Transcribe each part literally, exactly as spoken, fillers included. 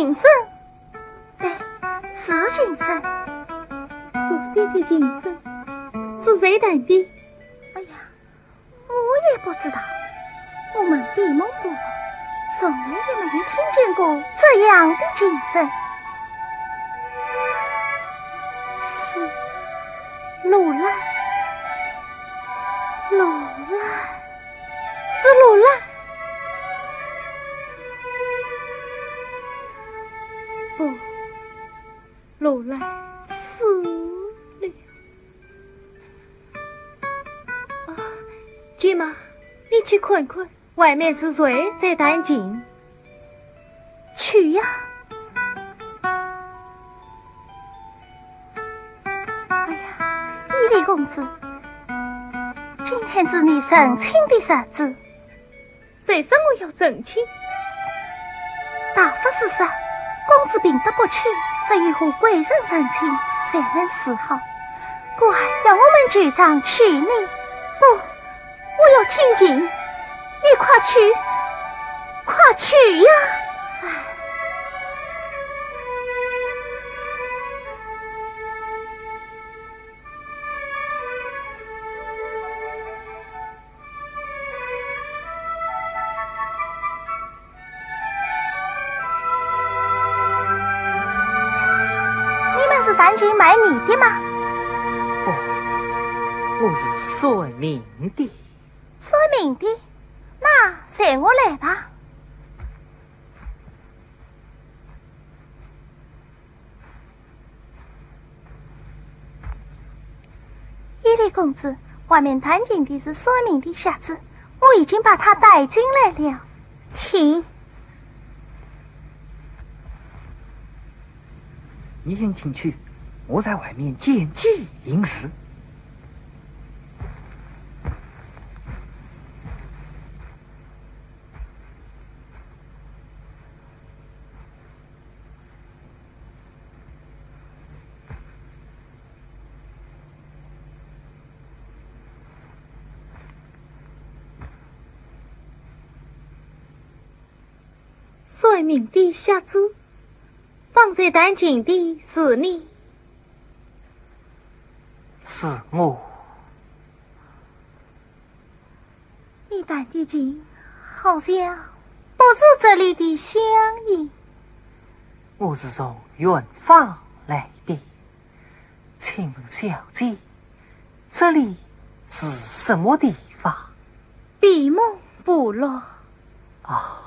琴声？对，是琴声。熟悉的琴声，是谁弹的？哎呀，我也不知道。我们闭门不乐，从来也没有听见过这样的琴声。是罗兰，罗兰。 是罗兰？不，罗兰死了。啊，舅妈，你去看看，外面是谁在弹琴？ 去呀。哎呀，伊犁公子，今天是你成亲的日子。谁说我要成亲？大法师说，公子病得不轻，只有和贵人成亲才能治好。故而要我们舅丈娶你。不， 我要听琴，你快去，快去呀！唉。你们是弹琴卖艺的吗？不，我是算命的。 算命的？那随我来吧。伊犁公子，外面弹琴的是算命的瞎子，我已经把他带进来了。请。 你先进去，我在外面见机行事。算命的瞎子，方才弹琴的是你？是我。你弹的琴好像不是这里的乡音。我是从远方来的。 请问小姐，这里是什么地方？闭门部落。哦，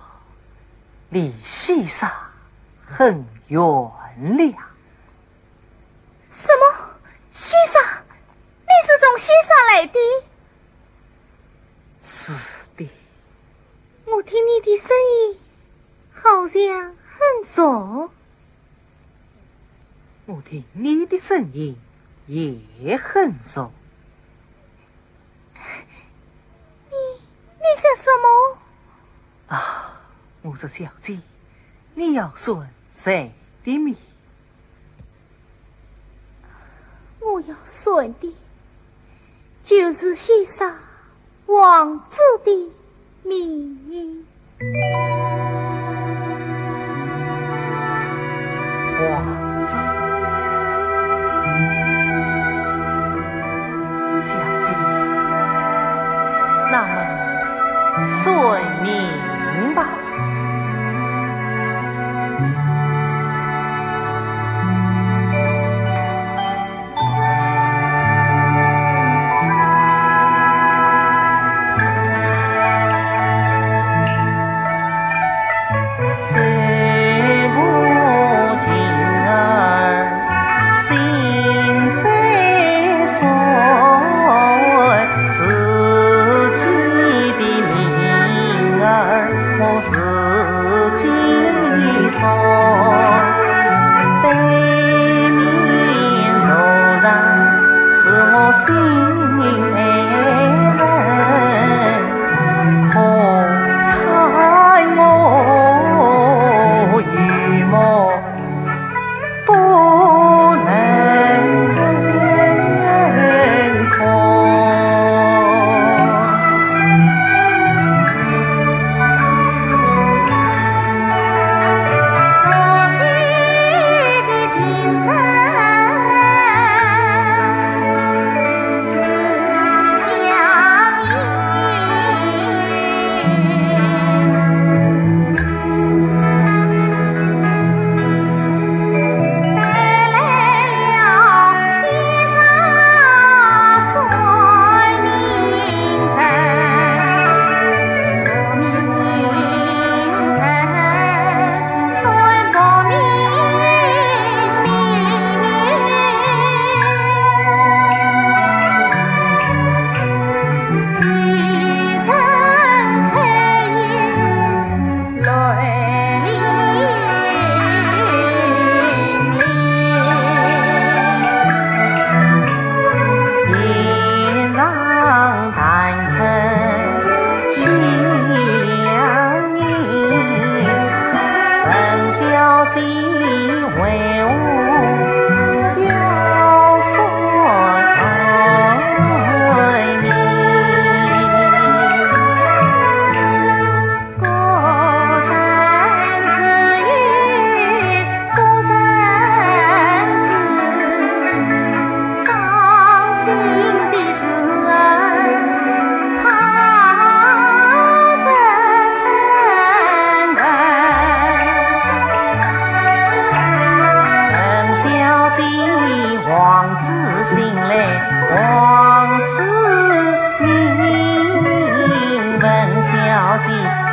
离西沙很远了。什么？西沙？你是从西沙来的？是的。我听你的声音好像很熟。 我听你的声音也很熟。你，你说什么？啊，我说小姐，你要算谁的命？我要算的就是西沙 王子的命。王子。小姐，那么算命吧。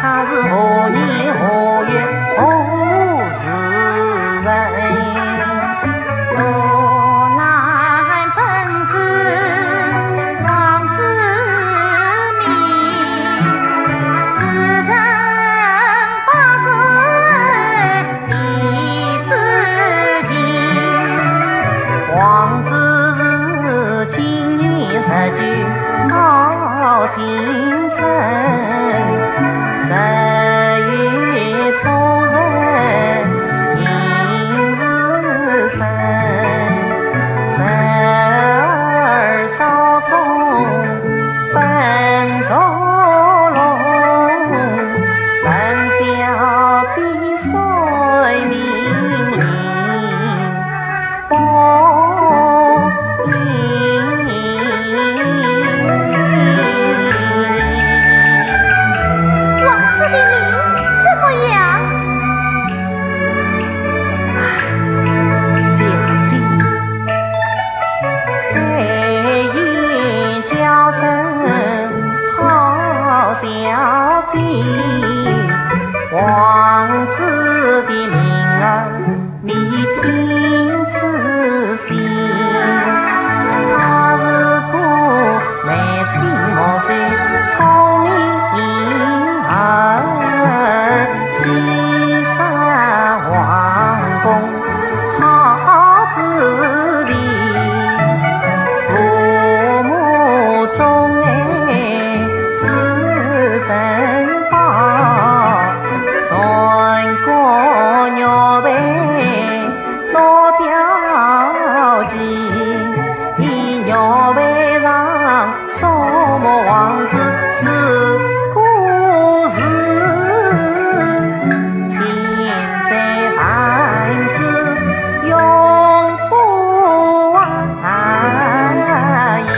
他是何年何月何时人？我乃本是王子命，时辰八字 地支辰。王子是今年十九好青春，十月初十应时辰，十二少中 本属龙，本小姐算命灵不灵。王子的命怎么样？小姐， 黑眼娇生好小姐，王子的名儿你听仔细。他是个眉清目秀，聪明儿，喜上皇宫 好子弟，父母钟爱是珍宝，传个玉佩做表记，玉佩上 什么王子是故事，千载万世永不忘矣。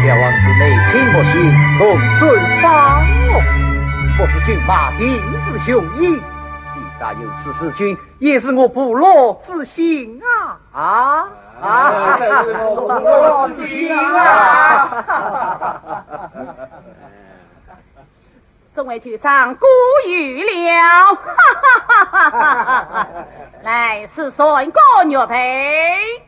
小王子眉清目秀，龙尊芳容，不负君马丁之雄心。 喜煞有此事君，也是我部落之幸啊！啊啊，是我部落之幸啊！众位舅丈过誉了，哈哈哈哈哈！来，是传个玉佩。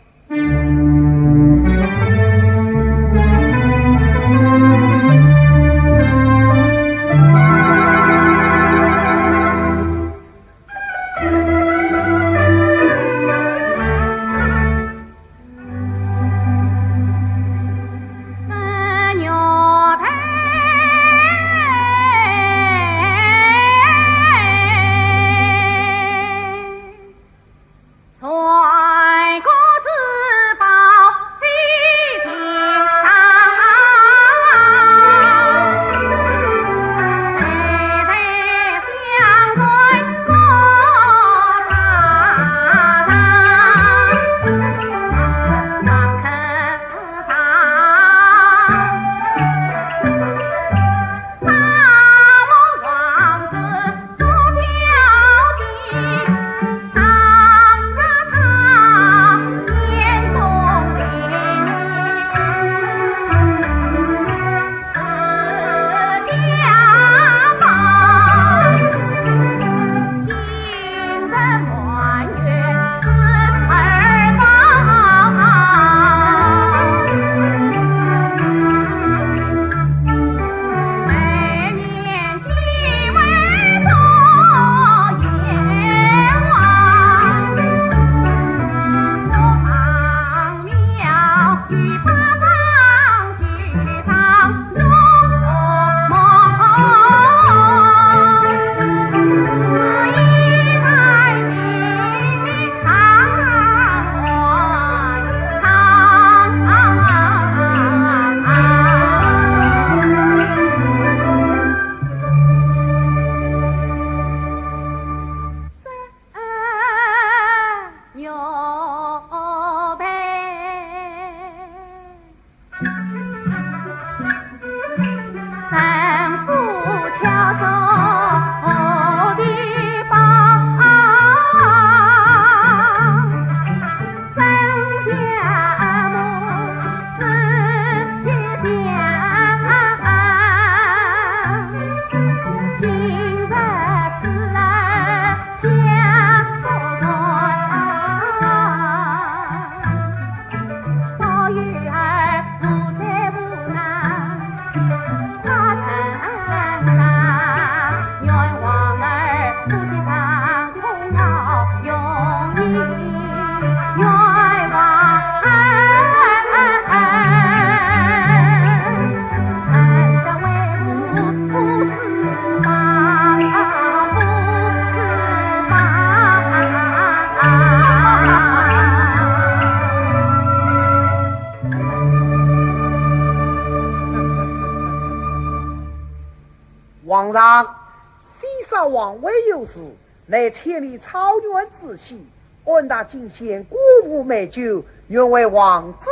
王位有事，乃千里草原之喜，俺大进献果物美酒，愿为王子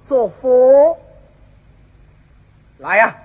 祝福。来呀！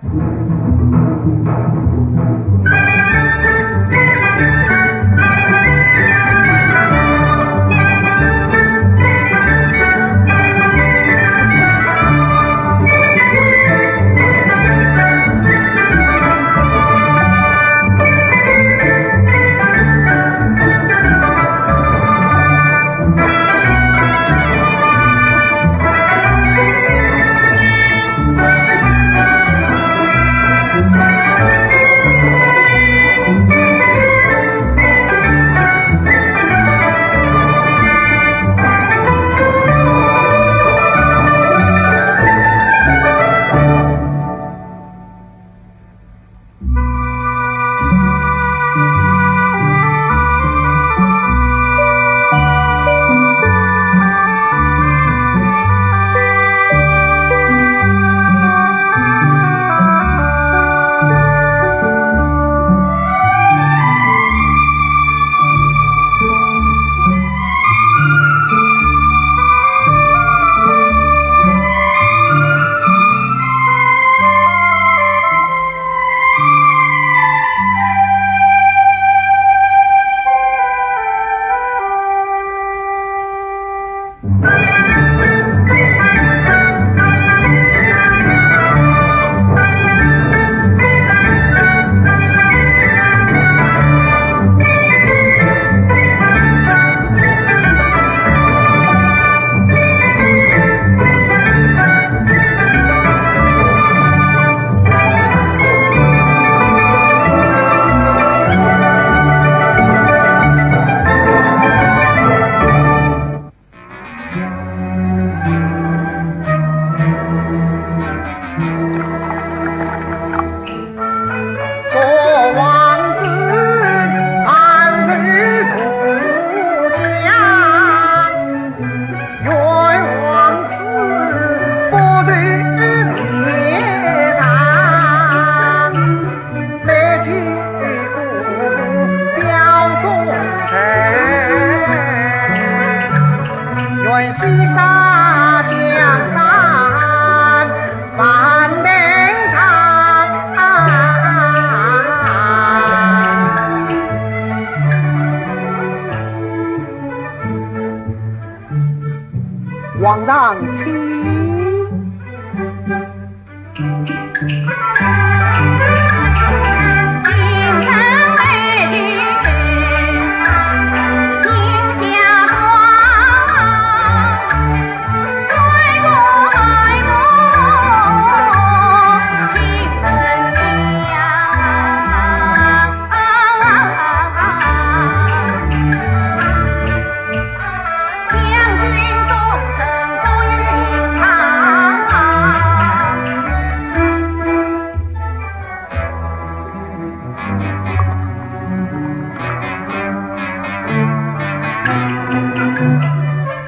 皇上请。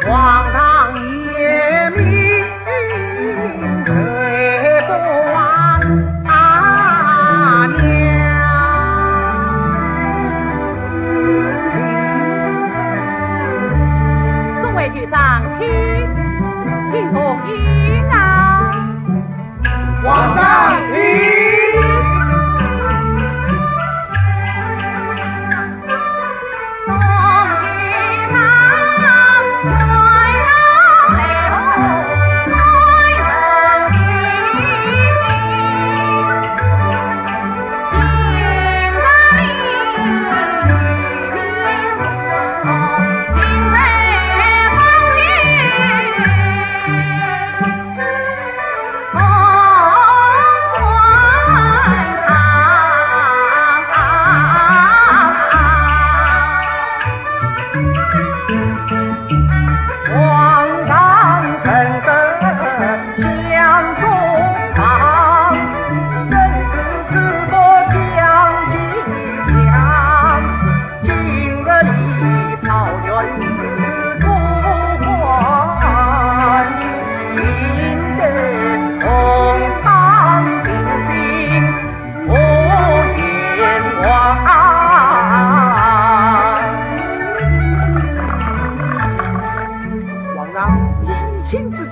皇上英明谁不忘娘？请。众位舅长，请，请同饮啊。 皇上请。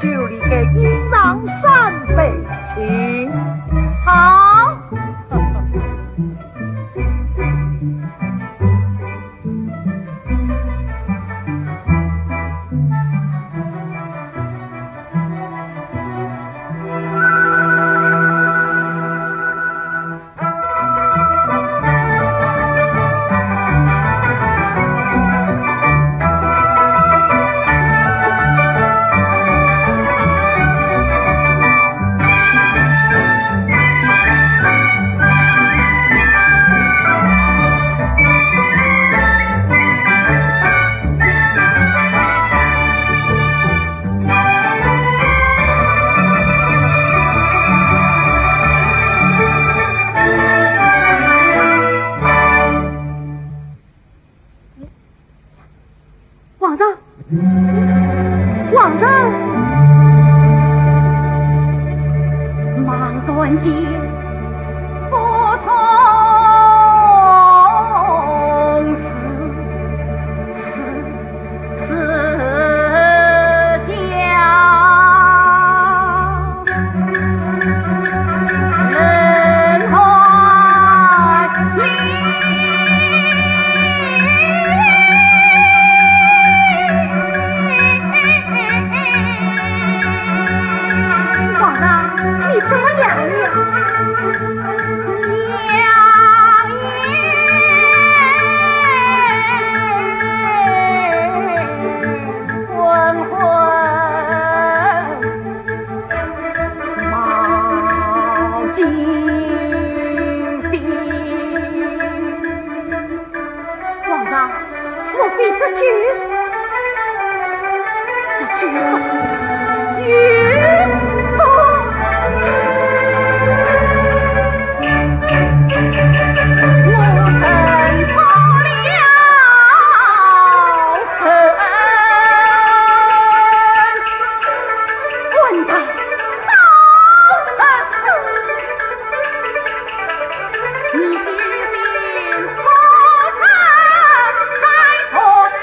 酒里个饮上三杯，请。好。皇上，皇上，马上见不通事。 皇上，你怎么样了？ 皇上，莫非这酒，这酒中有毒？我认错了人。 混蛋，刀子！你居心叵测，太不可。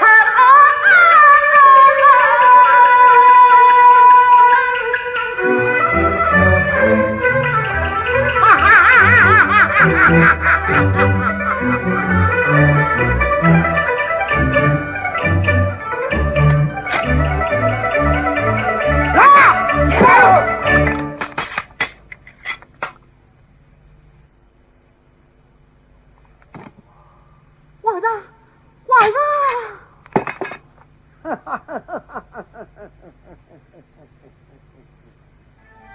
皇上，皇上！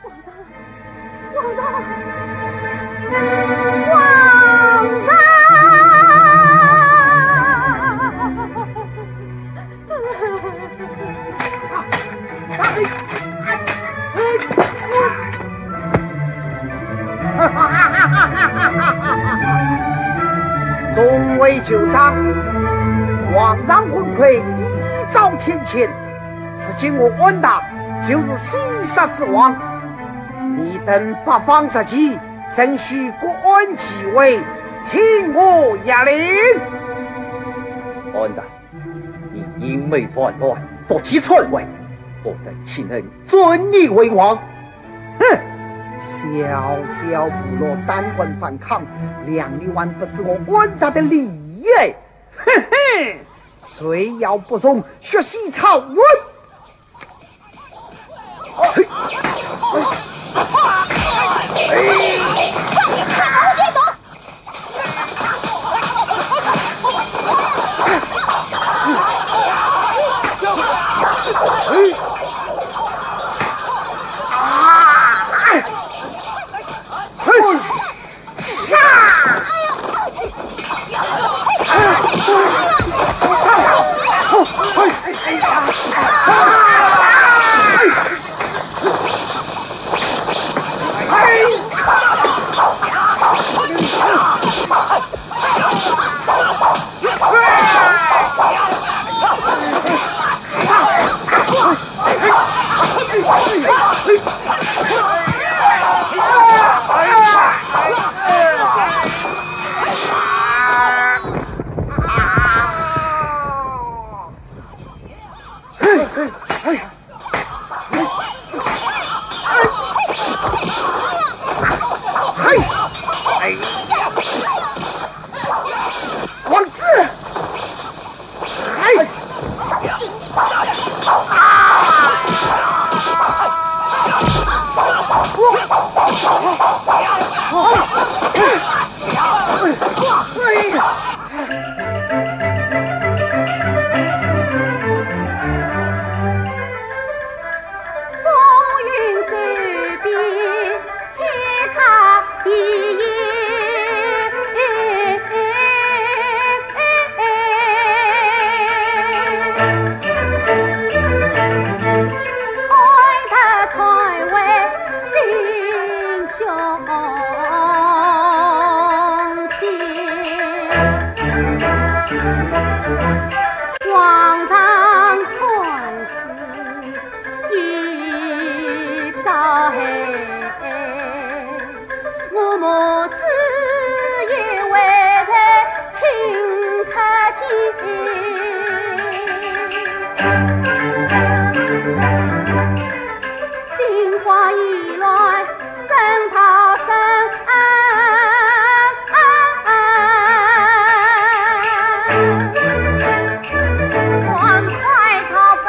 皇上，皇上，皇上！众位旧长，皇上昏聵，一遭天谴，如今我安达就是西沙之王。 你等八方实际，仍需各安其位，听我下令。安达，你阴谋叛乱，夺其篡位，我等岂能尊你为王？哼！小小部落胆敢反抗，谅你还不知我安达的厉害！哼哼！谁要不从，血洗草原！ 杀！心花意乱怎逃生？欢快逃奔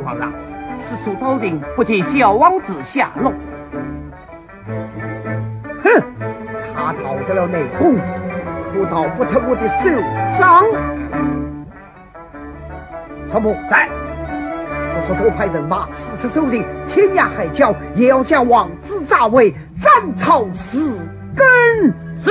王上，四处找寻，不见小王子下落。哼，他逃得了内宫，可逃不脱我的手掌。 参谋。在。速速多派人马四处搜寻，天涯海角，也要将王子抓回，斩草除根。是。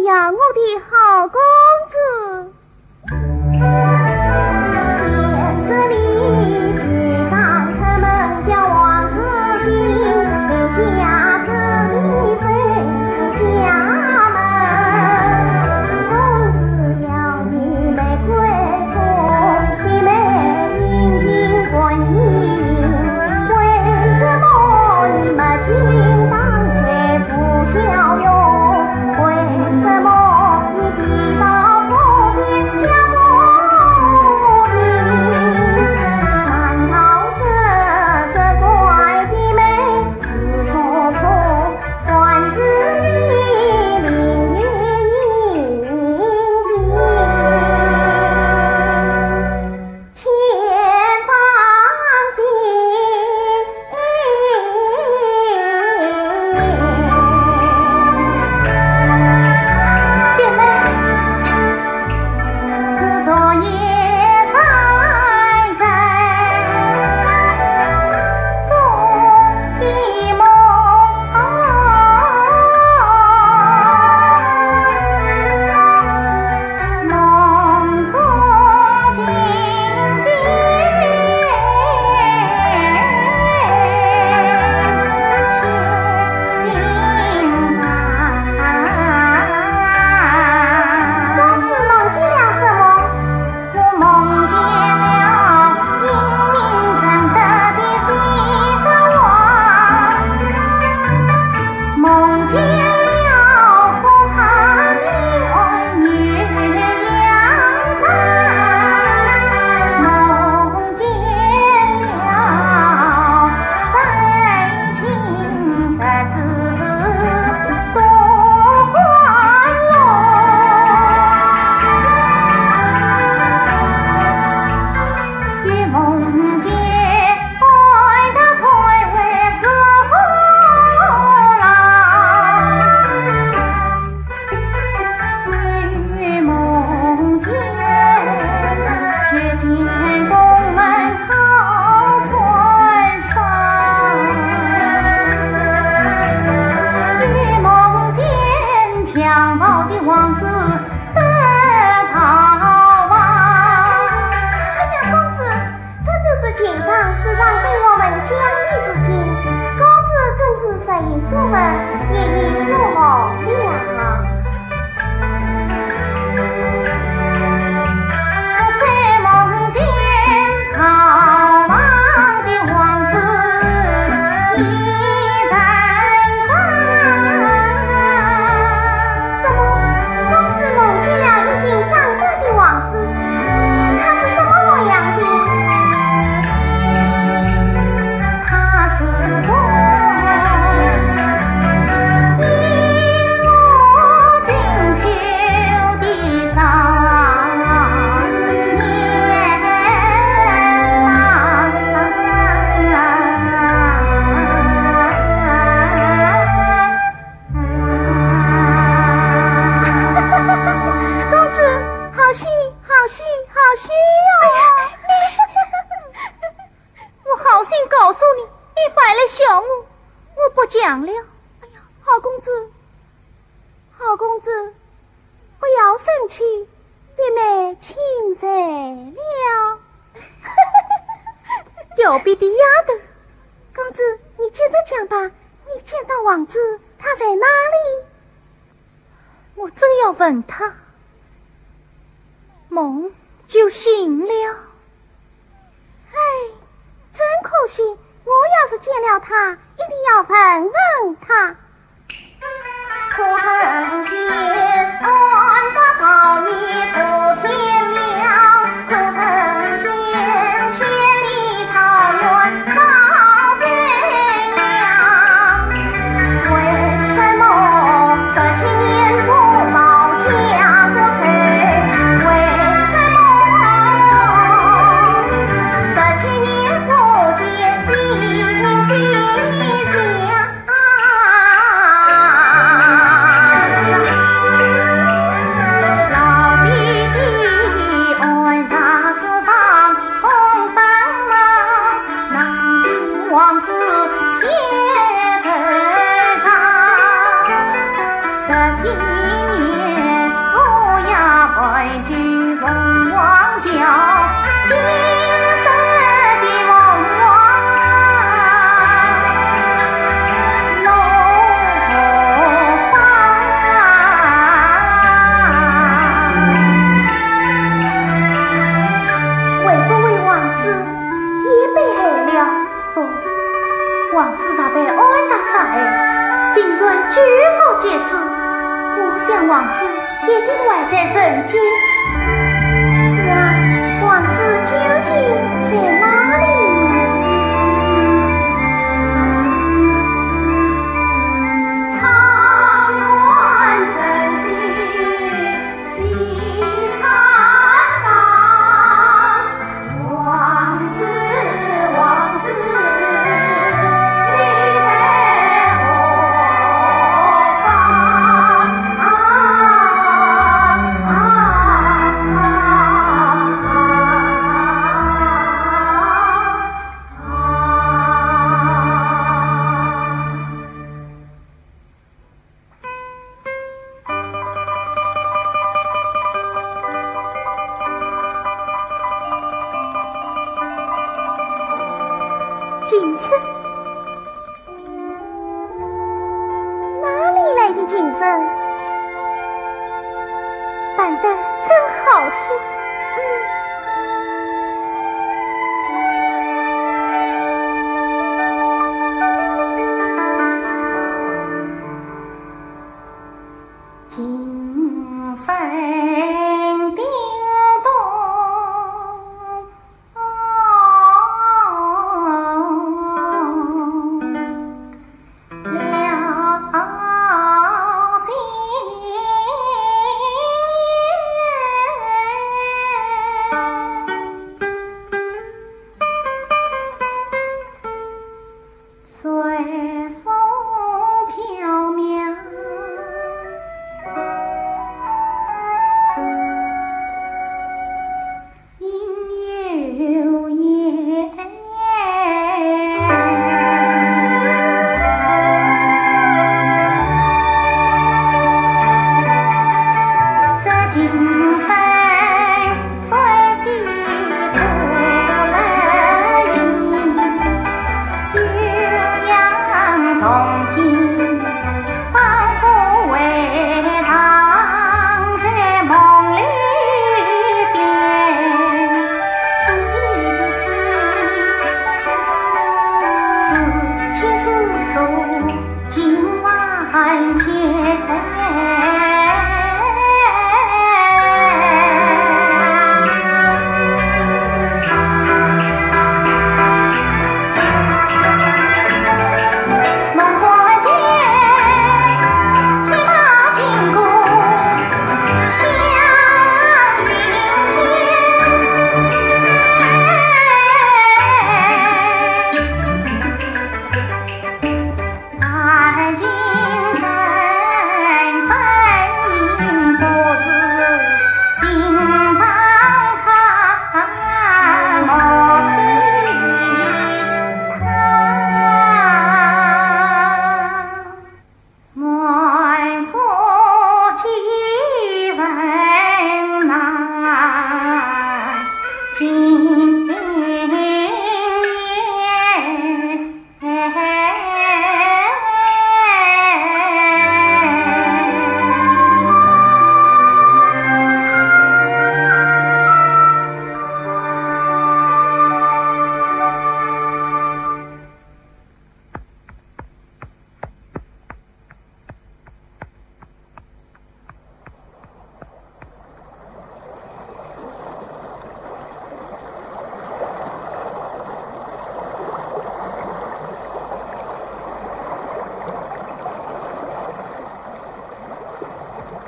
呀，我的好公子。哎呀，公子，这就是前朝世上对我们讲的事情。公子真是日有所闻，夜有所梦了啊。怎么，公子梦见了已经长大的王子？他是什么模样的？公子，好戏，好戏，好戏哟！我好心告诉你，你反来笑我，我不讲了。哎呀，好公子，好公子，不要生气，表妹请罪了。调皮的丫头。公子，你接着讲吧，你见到王子，他在哪里？我正要问他，梦就醒了。唉，真可惜，我要是见了他，一定要问问他。凤凰叫，金色的凤凰落花。会不会王子也被害了？ 不，王子若被安搭杀害，定然举国皆知。我想王子一定还在人间。是啊，王子究竟在哪里呢？琴声？哪里来的琴声？弹得真好听。嗯。 琴声叮咚。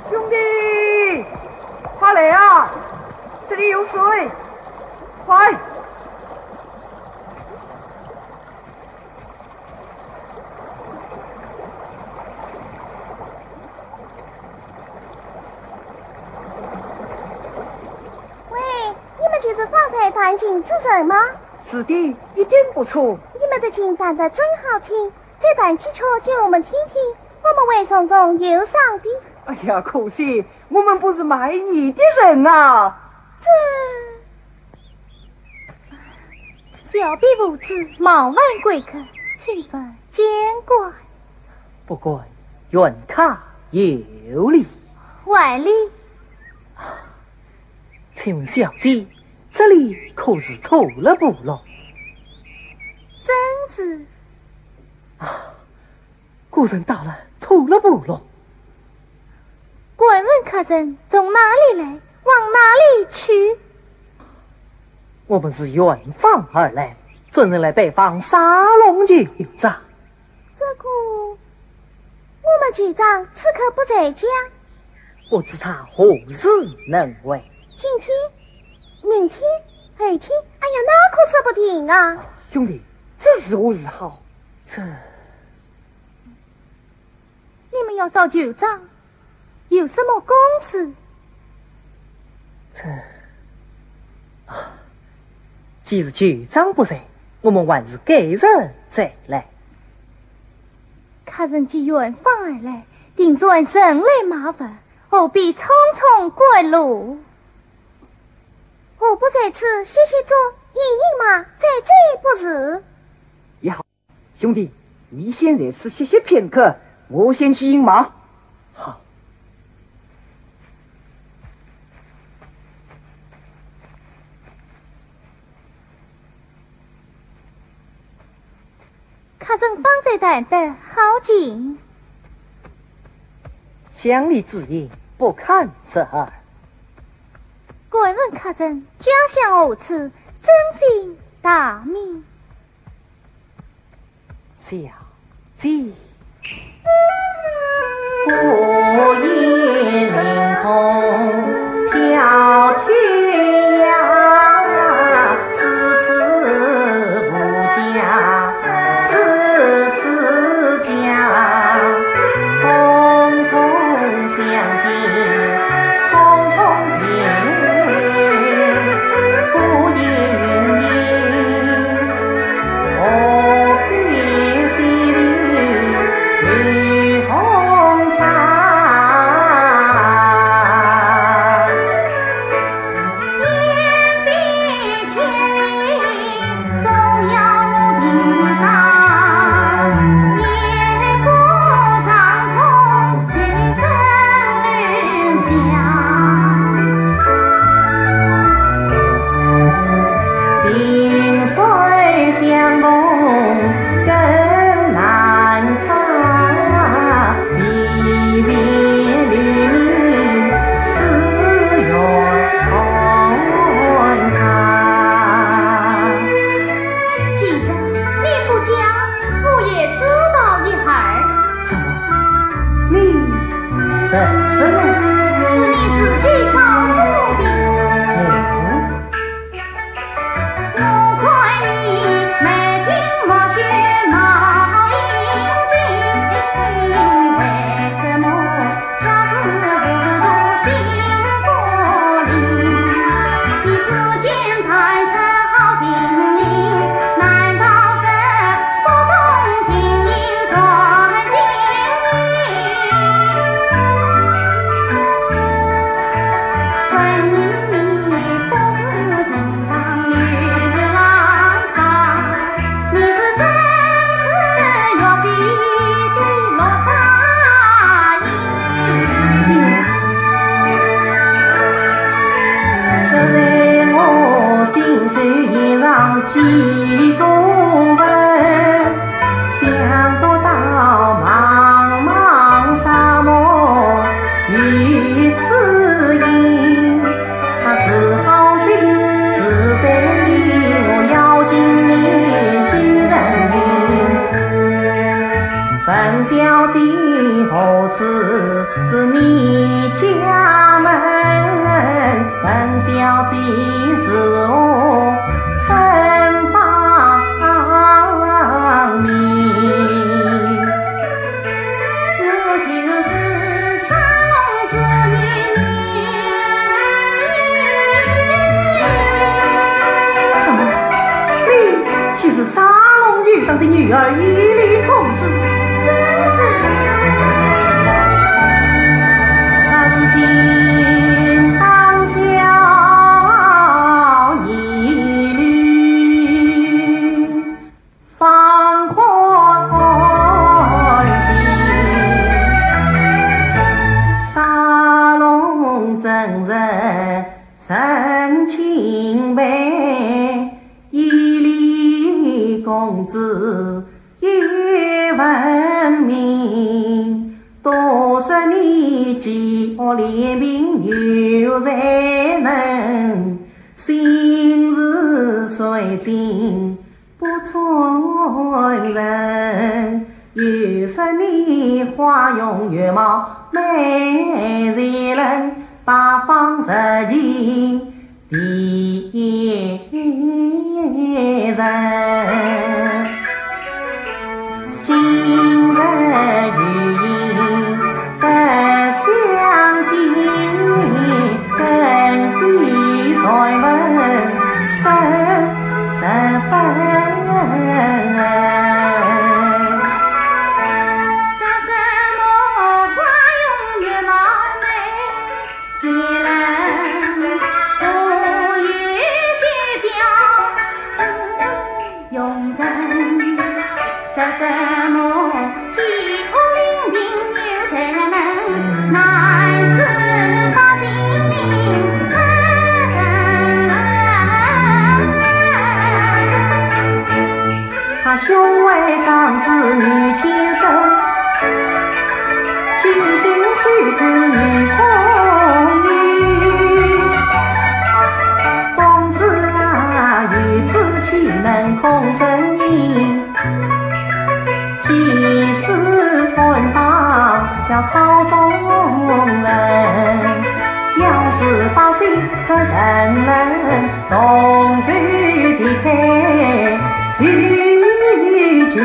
兄弟，快来啊！这里有水，快！ 喂，你们就是方才弹琴之人吗？是的，一点不错。你们的琴弹得真好听，再弹几曲给我们听听，我们会从中有赏的。哎呀，可惜我们不是卖艺的人呐。这……小婢无知，冒犯贵客，请勿见怪。不敢，原客有礼。还礼。请问小姐，这里可是土勒部落？正是。啊， 果真到了土勒部落。敢问客人从哪里来，往哪里去？我们是远方而来，专程来拜访沙龙酋长。这个，我们酋长此刻不在家。不知他何时能回？今天？明天？后天？哎呀，那可说不定啊。兄弟，这如何是好？这…… 你们要找酋长，有什么公事？这……啊，既是酋长不在，我们还是改日再来。客人既远方而来，定是人来马不，何必匆匆赶路？何不在此歇歇脚，饮饮马，再走不迟。也好。 兄弟，你先在此歇息片刻，我先去饮马。好。客人方才谈得好极。乡里之言，不堪入耳。敢问客人家乡何处，尊姓大名？ 小姐。既然你不讲，我也知道一二。怎么？你认识我？是你自己告诉我的。哦。怎么，你就是沙龙酋长的女儿伊犁公主？正是。人称钦佩，一粒公子一分明。多少年积学练兵有才能，心似水晶 不转人。有十年花容月貌美绝伦，八方十奇第一人。今日有幸 得相见，更比传闻深十分。他胸怀壮志女千岁，精心修读女中医。公子啊，有志岂能空身影？ 即使官方要考中人，要是百姓可人人同仇敌忾，谁敬意？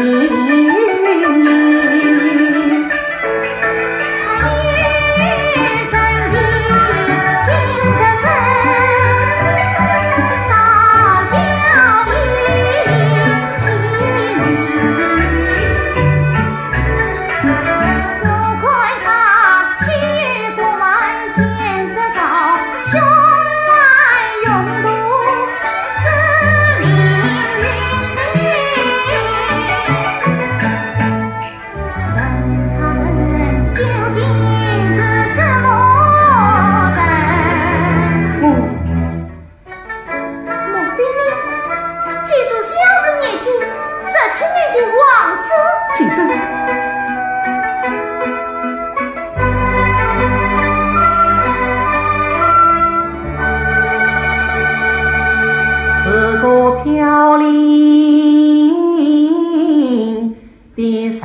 莫非你就是相思年纪十七年的王子？其实，是个飘零 的人。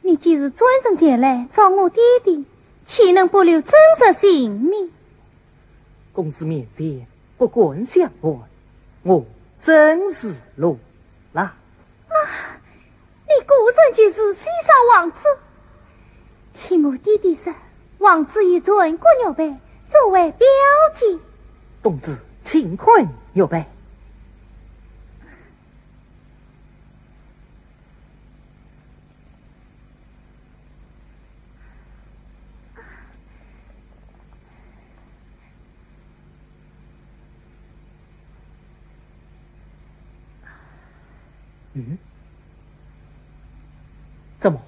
你既是专程前来找我爹爹，岂能不留真实姓名？公子面前不敢相瞒，我真是罗拉。 啊，你果然就是西沙王子。听我爹爹说，王子与陈国玉佩，作为表姐。公子，请看玉佩。 嗯？怎么？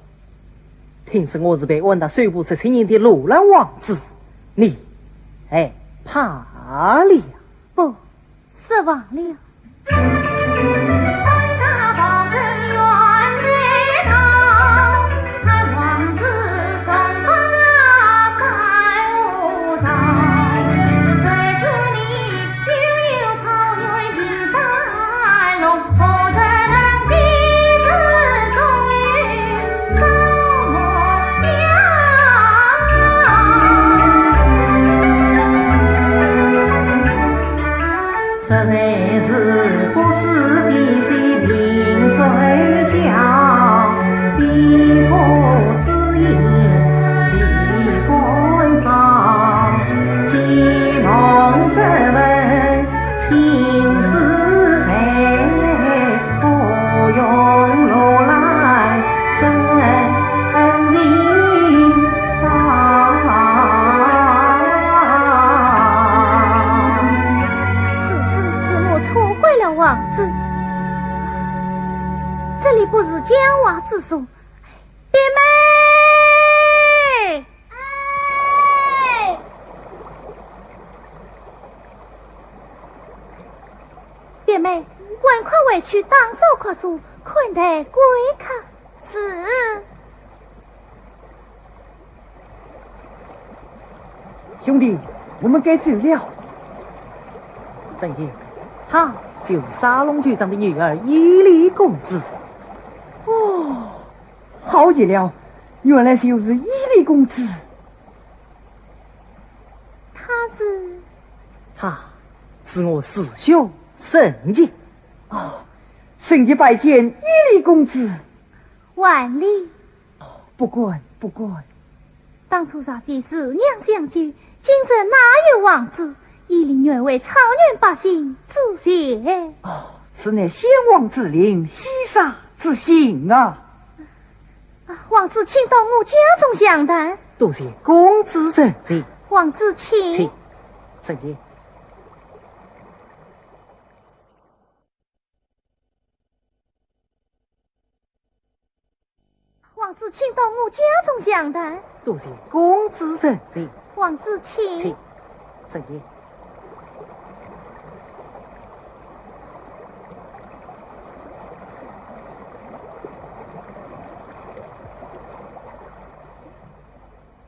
听说我是被安到水部十七年的罗兰王子，你害怕了？不，失望了。 实在是不知的是明水桥，非佛之言，非官方，既蒙这份情是谁？ 不用路来真情到。如此是我错怪了王王子，这里不是讲话之所。表妹，哎，表妹，赶快回去打扫客所，款待贵客。是。 兄弟，我们该走了。沈爷，他就是沙龙局长的女儿伊丽公子。哦，好极了，原来就是伊丽公子。他是？他是我师兄沈杰。哦，沈杰拜见伊丽公子。万礼。 不敢，不敢。当初若非是娘相救，今日哪有王子？伊丽愿为草原百姓做事。哦，此乃先王之令，西沙之行啊。啊，王子请到我家中详谈。多谢公子成全。王子请。请。沈杰。 王子请到我家中详谈。多谢公子成全。王子请。请。沈杰。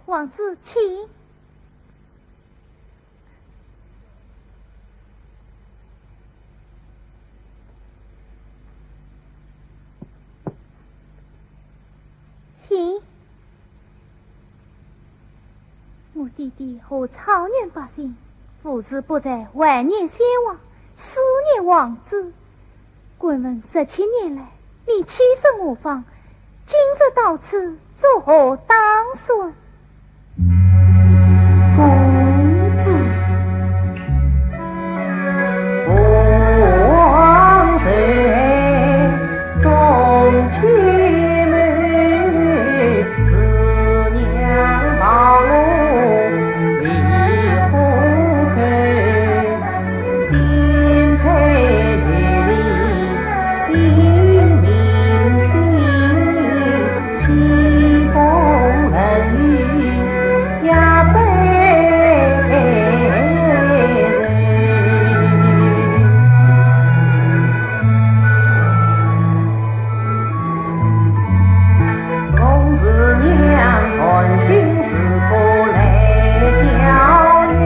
王子请。 请。我爹爹和草原百姓，无时不在怀念先王，思念王子。 敢问十七年来，你栖身何方？今日到此作何打算？公子，父王在，忠妻美，慈娘抱我离火海。 颠沛流离因民心，凄风冷雨夜悲人。我是娘，寒心 自古来较量，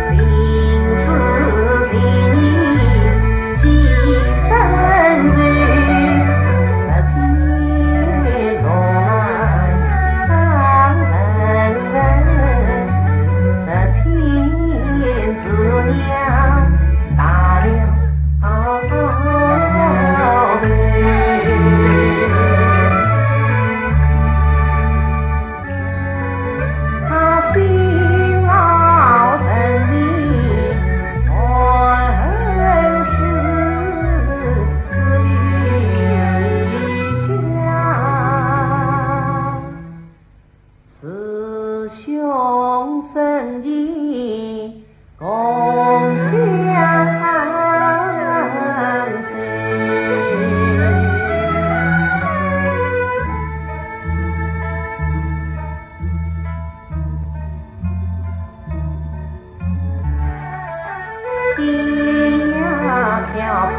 情丝细腻几生愁。十七年落难张人人，十七年思娘大了 师兄沈杰共相随。天涯飘泊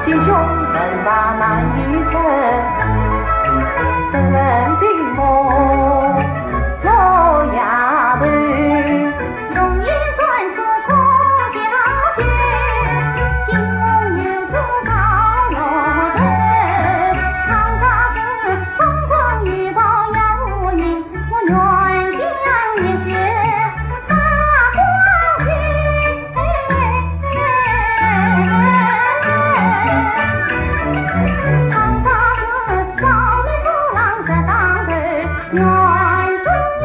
吉凶神怕难预测，真寂寞落丫头。容颜转瞬促皎洁，惊鸿又自照落日。倘若是风光雨暴摇无云， 我愿将热血洒光去。倘若是少年风浪十当头，愿只愿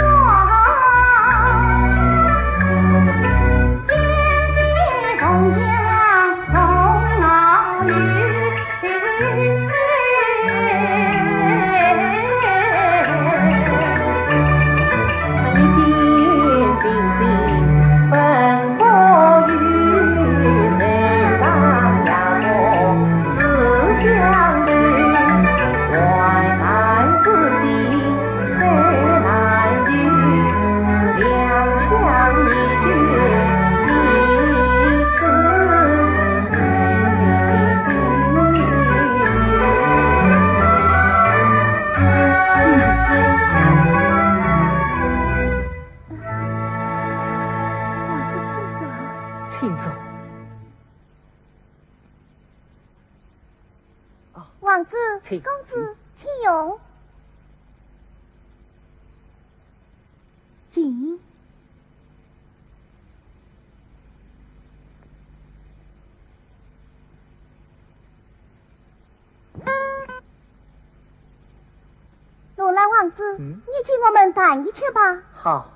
一世同乡同老友。 王子请坐。请坐。哦，王子，请。公子，请用。 请。罗兰王子，嗯？你请我们谈一切吧。好。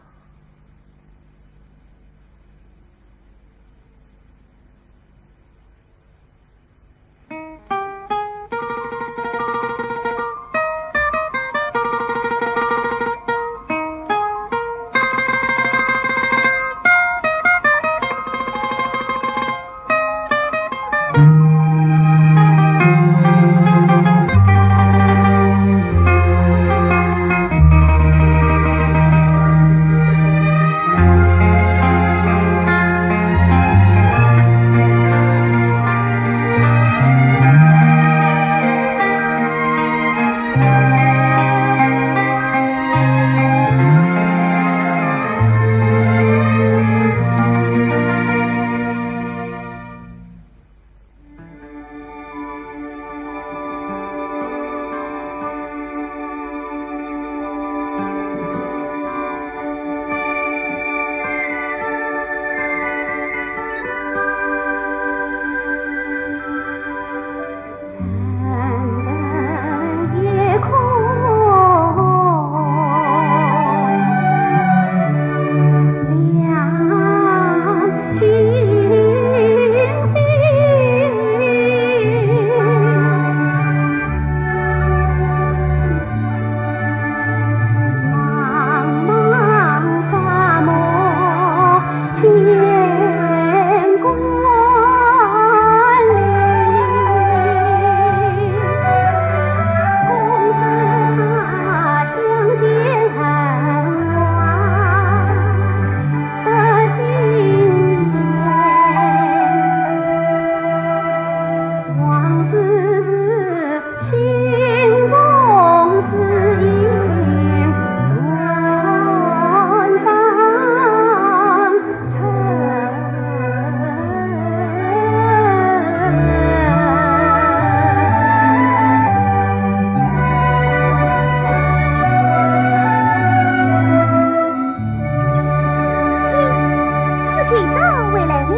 是县长回来了。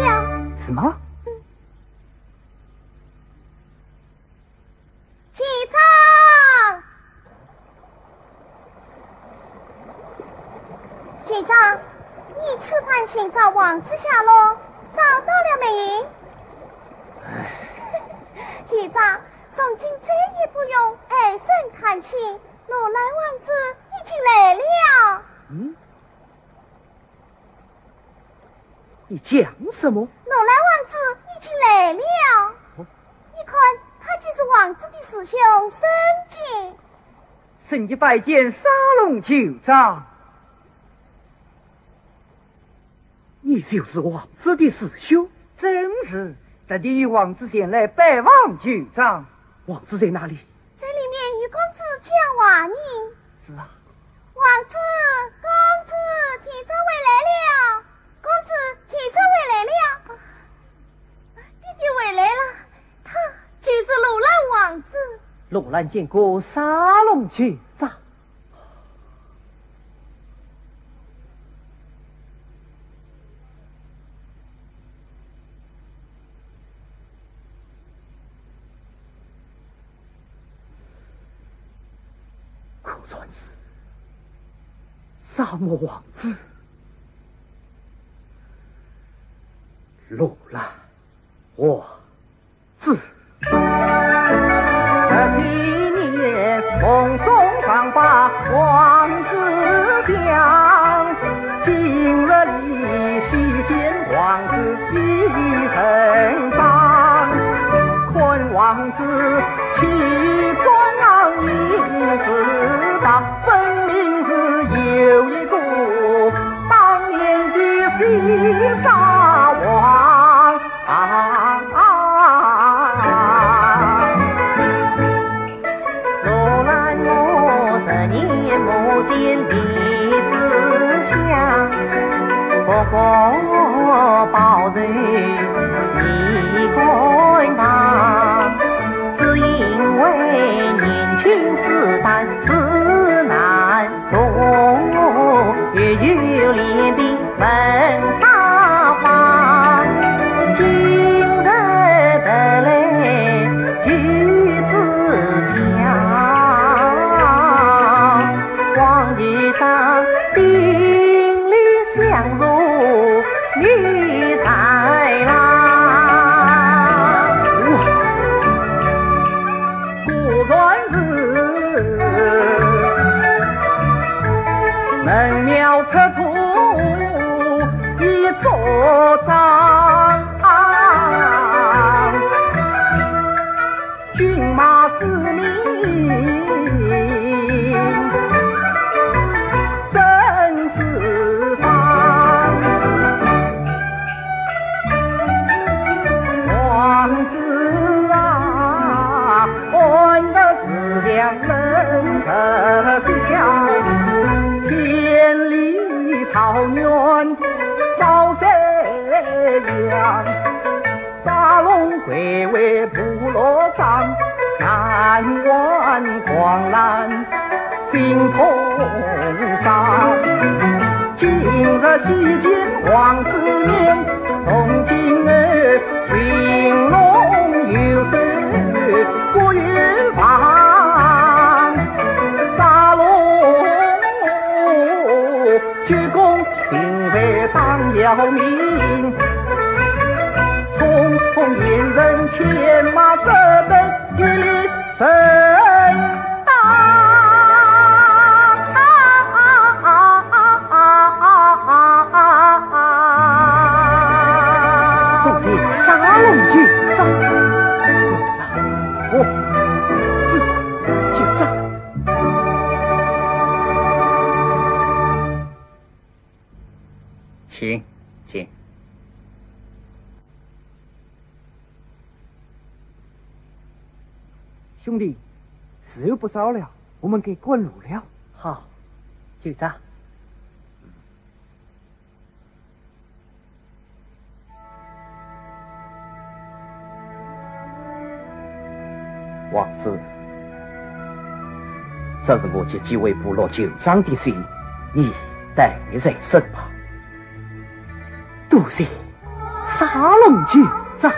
是吗？ 县长，县长，你此番寻找王子下落，找到了没？县长，从今再也不用唉声叹气，罗兰王子已经来了。嗯？ 你讲什么？罗兰王子已经来了。哦。你看，他就是王子的师兄申杰。申杰拜见沙龙酋长。你就是王子的师兄？正是。特地有王子前来拜望酋长。王子在哪里？在里面与公子讲话呢。是啊。王子，公子，酋长回来了。公子，酋长回来了。啊，爹爹回来了，他就是罗兰王子。罗兰见过沙龙酋长。 可算是沙漠王子，罗兰王子。十七年梦中常把王子想，今日里喜见王子已成长，看王子其中啊，影子大，分明是有一个当年的新沙王。 啊，啊，啊，啊。罗兰我十年没见弟子相，不过报仇你敢当，只因为年轻时代是难 童，也有脸皮问大方。今日得来就知讲，王局长顶礼相助，你在哪？果然 是门庙出土一座嶂，军马四面镇四方。王子啊， 安得四象能射骁，千里草原遭灾殃。沙龙贵为部落长，南湾狂澜心痛伤。今日喜见王子面，从今后 寻龙游首不远方，沙龙鞠躬尽瘁当要命，匆匆沿人牵马，只得一力身当。 多谢沙龙酋长。哦，是酋长。请，请。兄弟，时候不早了，我们该赶路了。好，酋长。 王子，这是我及几位部落酋长的信，你带在身吧。多谢沙龙酋长。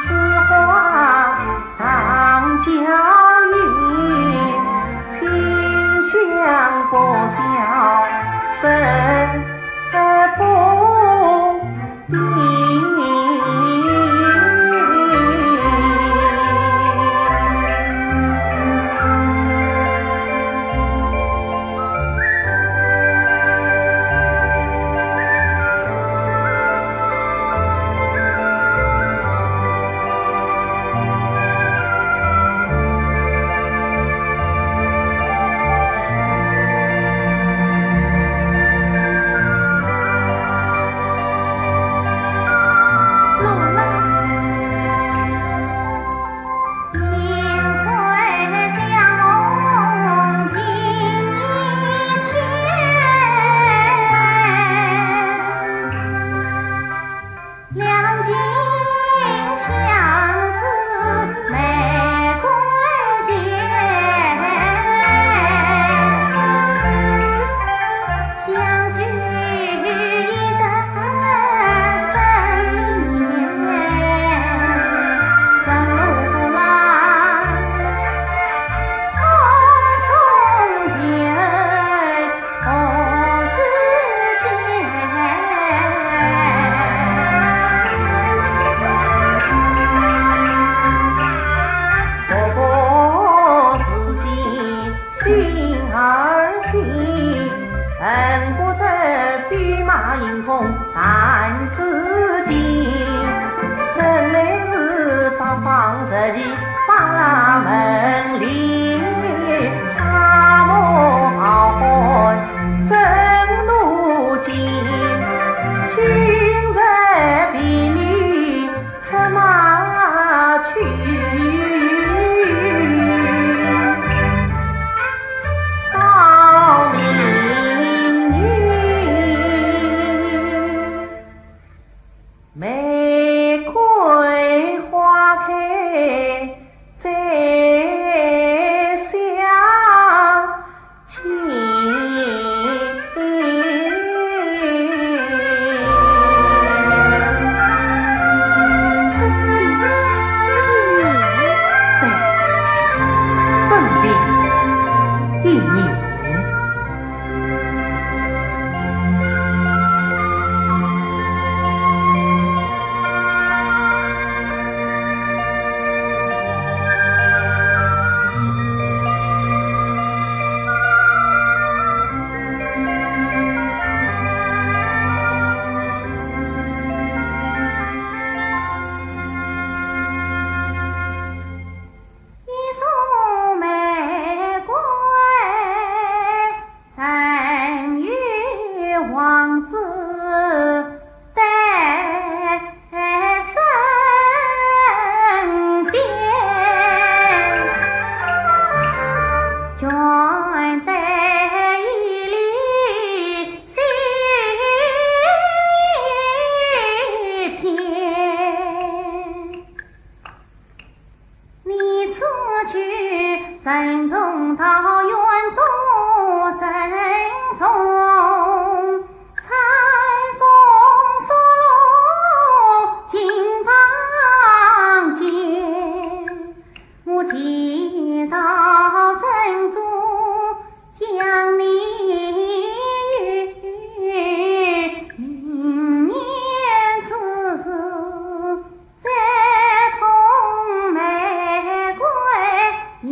此花常娇艳，清香不消身不定。不过如今心儿静，恨不得飞马迎风弹紫金。真乃是八方十奇八门里，沙漠豪汉 真如今，今日比你策马去，到明年。玫瑰花开 在下间。对，分别一年。一束玫瑰 曾与王子戴身边，全戴一粒心片。 你此去任重道远多沉重，餐风宿露金榜间，我祈祷真主将你于明年之时 再捧玫瑰迎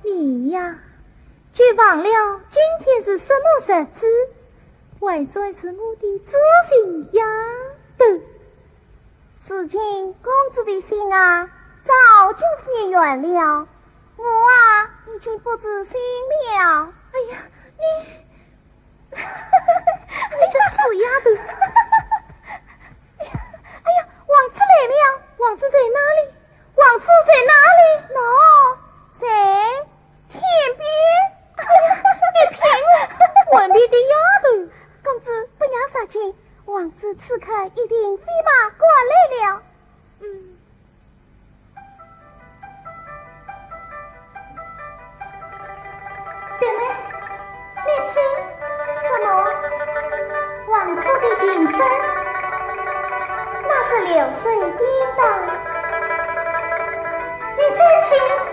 你呀，就忘了今天是什么日子，还算是我的知心丫头。如今公子的心啊，早就变圆了，我啊，已经不知心了。哎呀，你，你这死丫头！哎呀，哎呀，王子来了！王子在哪里？王子在哪里？喏，在天边。哎呀，你骗我！頑皮的丫头！公子不要伤心，王子此刻一定飞马赶来了。嗯。 表妹，你听。什么？王子的琴声，那是流水的吧？你再听。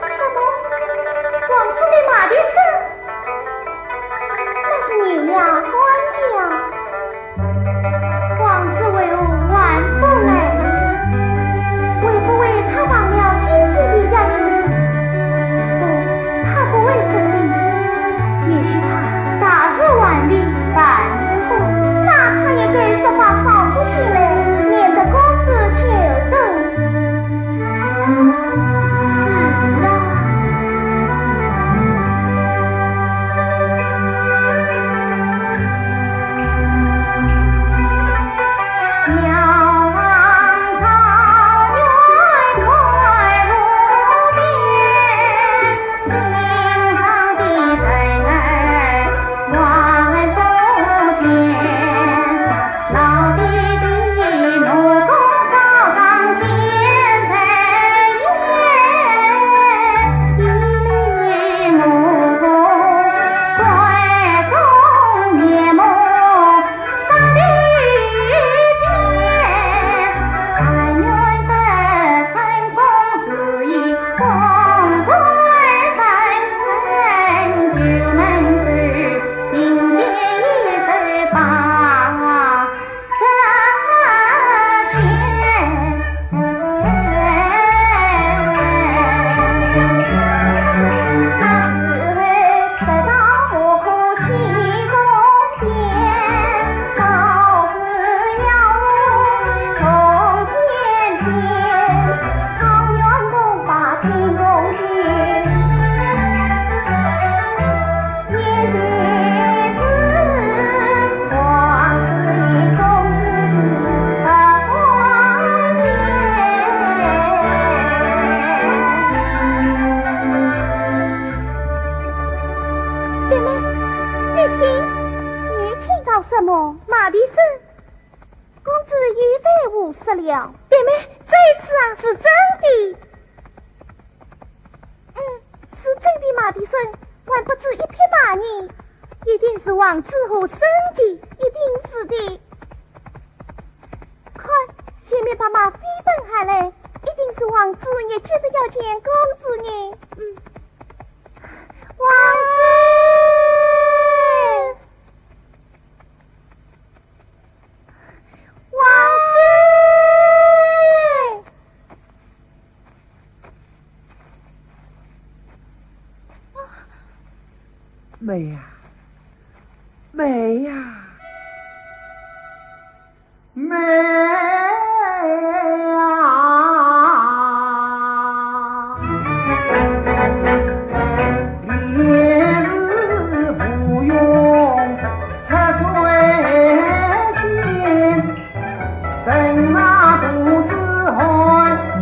什么？王子的马蹄声，那是牛羊欢叫。 王子为何还不来呢？会不会他忘了今天的约定？不，他不会失信。也许他大事还未办妥。那他应该设法少不些来，免得公子久等。 是啊。表妹，你听。你听到什么？马蹄声。公子又在胡说了。表妹，这一次啊，是真的。 嗯，是真的马蹄声，还不止一匹马呢。一定是王子和申姐。一定是的。看，前面白马飞奔而来，一定是王子也急着要见公子呢。嗯。王子！王子！ 妹呀，妹呀，妹呀！你是无用出水心。 身上独自含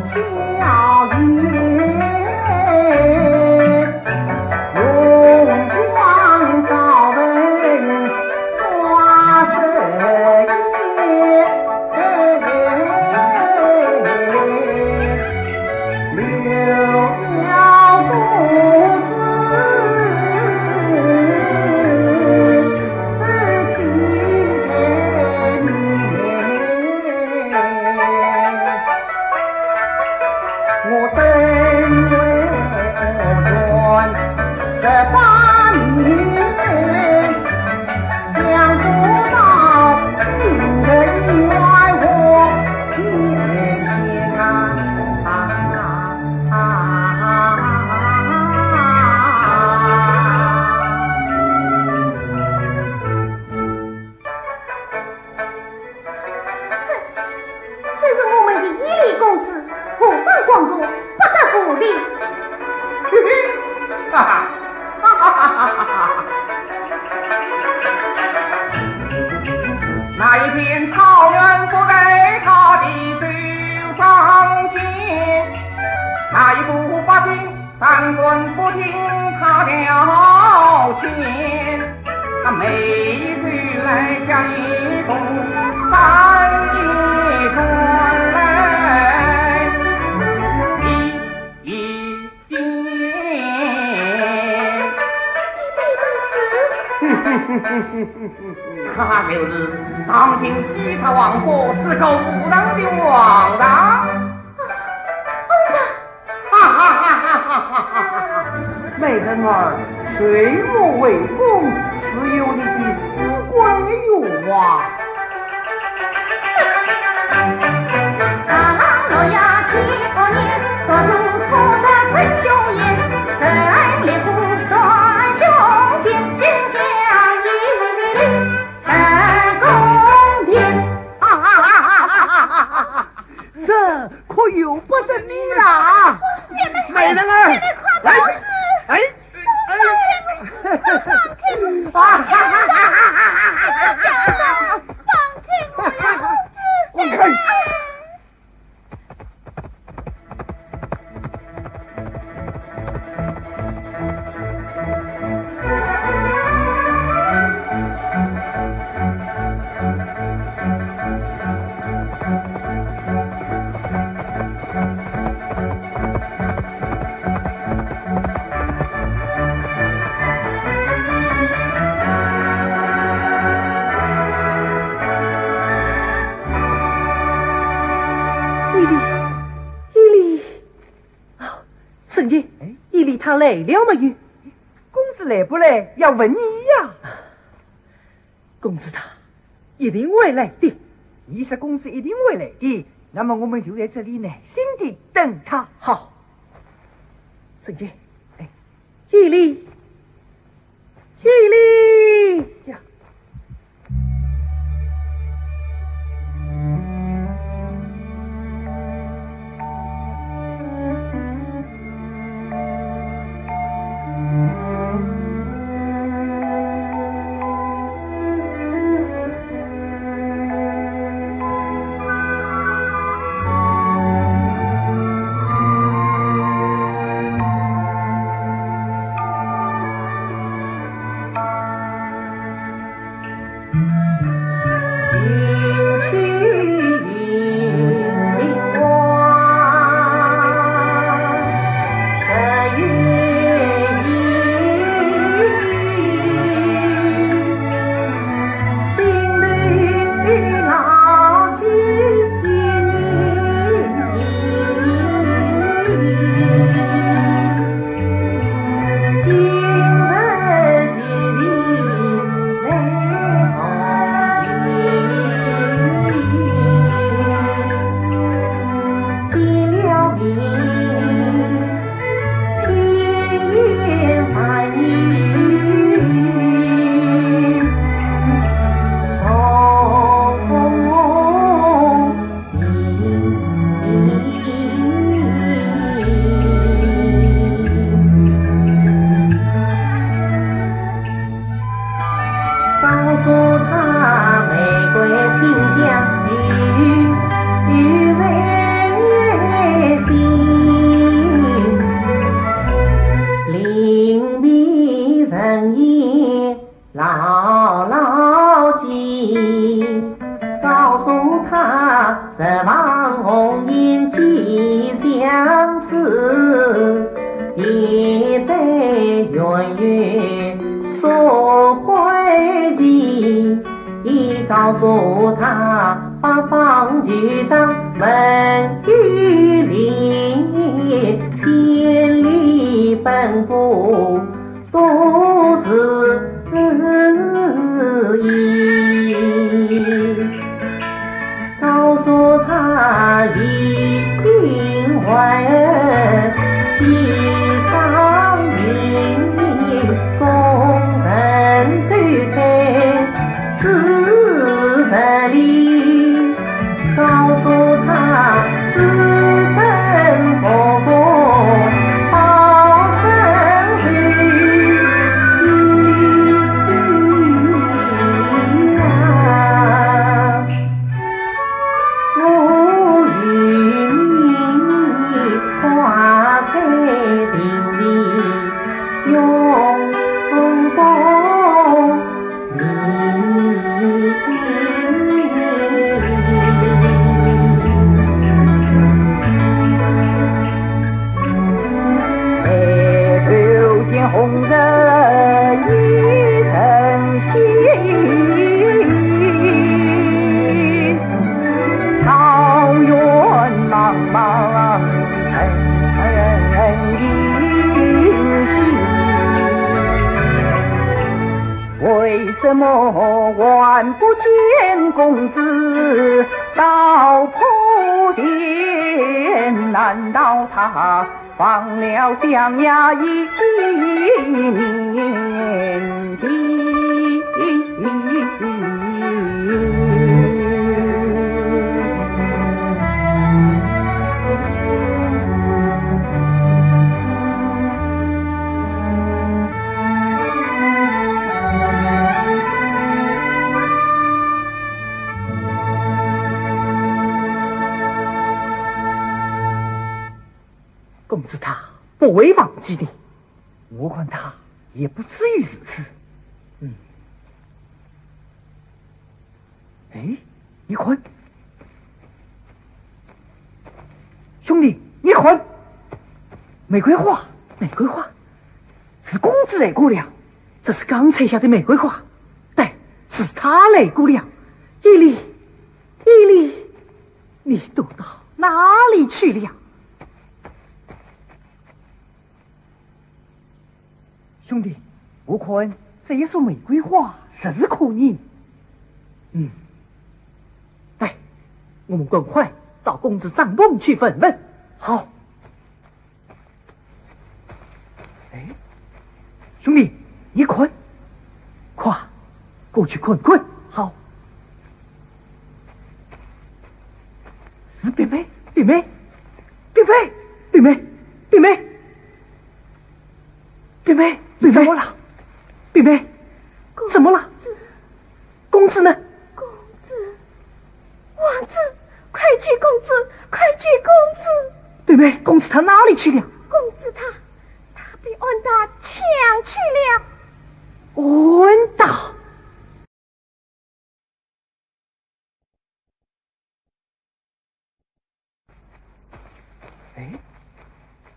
笑意，容光照人花色艳。官不听他调遣，他每日来家里动三里转来一一遍。他就是当今西察王国至高无上的皇上。 哈哈哈哈哈哈哈！美人儿，随我回宫，自有你的富贵荣华。这可由不得你啦！美人儿，哎，哎，哎，啊！放开我，公子！滚开！伊犁，伊犁。哦，沈姐，哎。伊犁他来了没有？公子来不来，要问你呀。公子他一定会来的。你说公子一定会来的，那么我们就在这里耐心地等他。好。沈姐，哎。伊犁，伊犁。这样。 告诉他玫瑰清香与人心，令美人也 牢牢记，告诉他，这房红颜几相思，一对冤冤诉归期。也告诉他，八方旧账问与你，千里奔波 都是意。告诉他，一定会寄上门，工人走开自这里。 告诉他，只等婆婆把为什么还不见公子到坡前？难道他放了相爷一念情？ 公子他不会忘记的，我看他也不至于如此。嗯。哎，你看，兄弟，你看，玫瑰花，玫瑰花，是公子来过了。这是刚采下的玫瑰花，对，是他来过了。伊犁，伊犁，你躲到哪里去了？ 兄弟，我看这一束玫瑰花实是可疑。嗯，来，我们赶快到公子帐篷去问问。好。哎，兄弟，你看，快，过去看看。好。 是冰妹，冰妹，冰妹，冰妹，冰妹，冰妹，怎么了？冰妹，怎么了？公子呢？公子，王子，快救公子，快救公子！冰妹，公子他哪里去了？公子他，他被俺打抢去了。俺打？ 哎，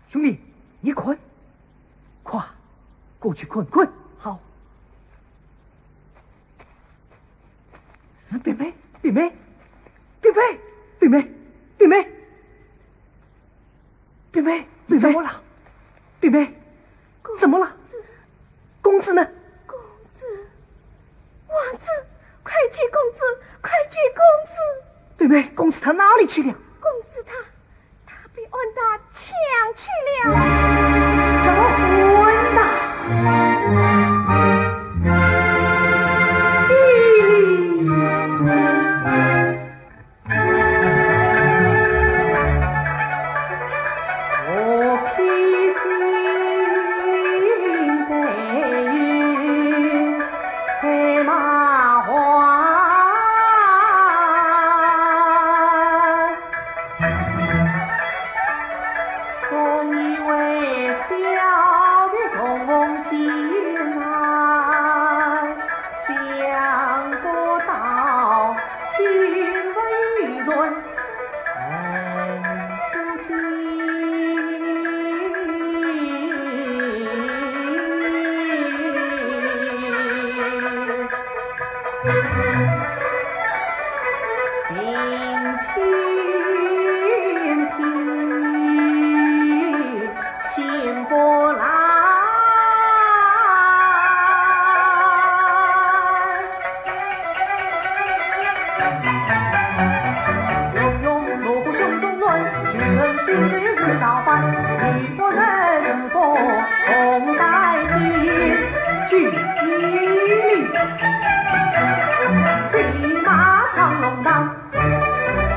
兄弟，你看，快，过去看看。好。是冰妹，冰妹，冰妹，冰妹，冰妹，冰妹，你怎么了？冰妹，怎么了？公子呢？公子，王子，快救公子，快救公子！冰妹，公子他哪里去了？公子他，他被俺打抢去了。什么？俺打？伊犁！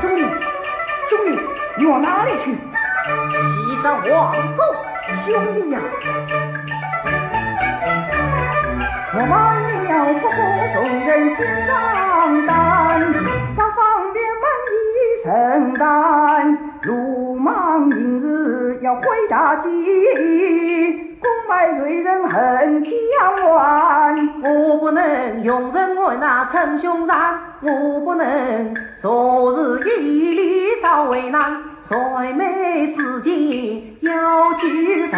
兄弟，兄弟，你往哪里去？西山王府。兄弟呀！下去，功败罪人恨天怨。我不能容忍我那称兄长，我不能坐视以礼遭为难，在妹之间要救人。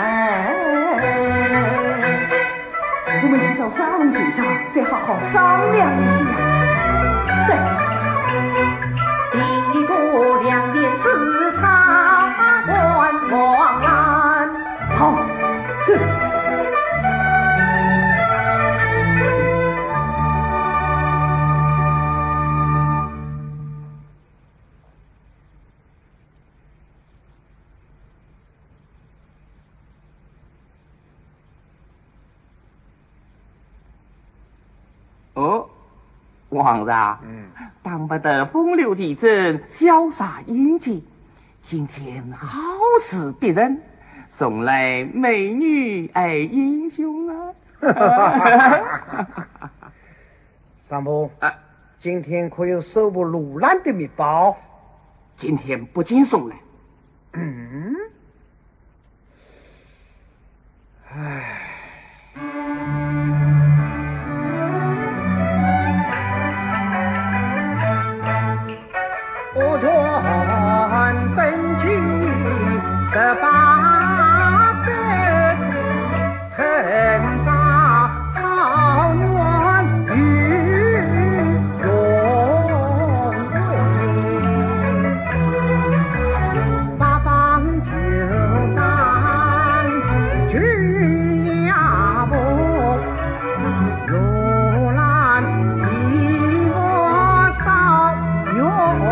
我们去找沙龙先生，再好好商量一下。对。定一个良田之草还王安。好，走。 哦，皇上，嗯。当不得风流奇珍，潇洒英俊。今天好事逼人，送来美女爱英雄啊。三伯，啊。今天可有收复罗兰的密报？今天不见送来。嗯？ 唉。我愿登基十八载，称霸 朝元与荣归，八方九章君也服，罗兰一服少岳飞。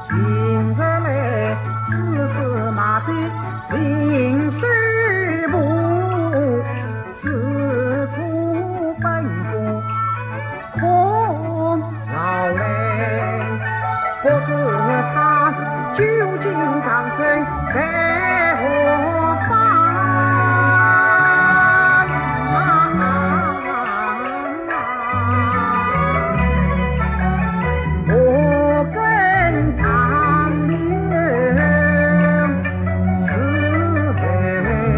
今日来只是马贼 秦首部，四处奔波空劳累，不知他究竟藏身在何方。 我跟张良是后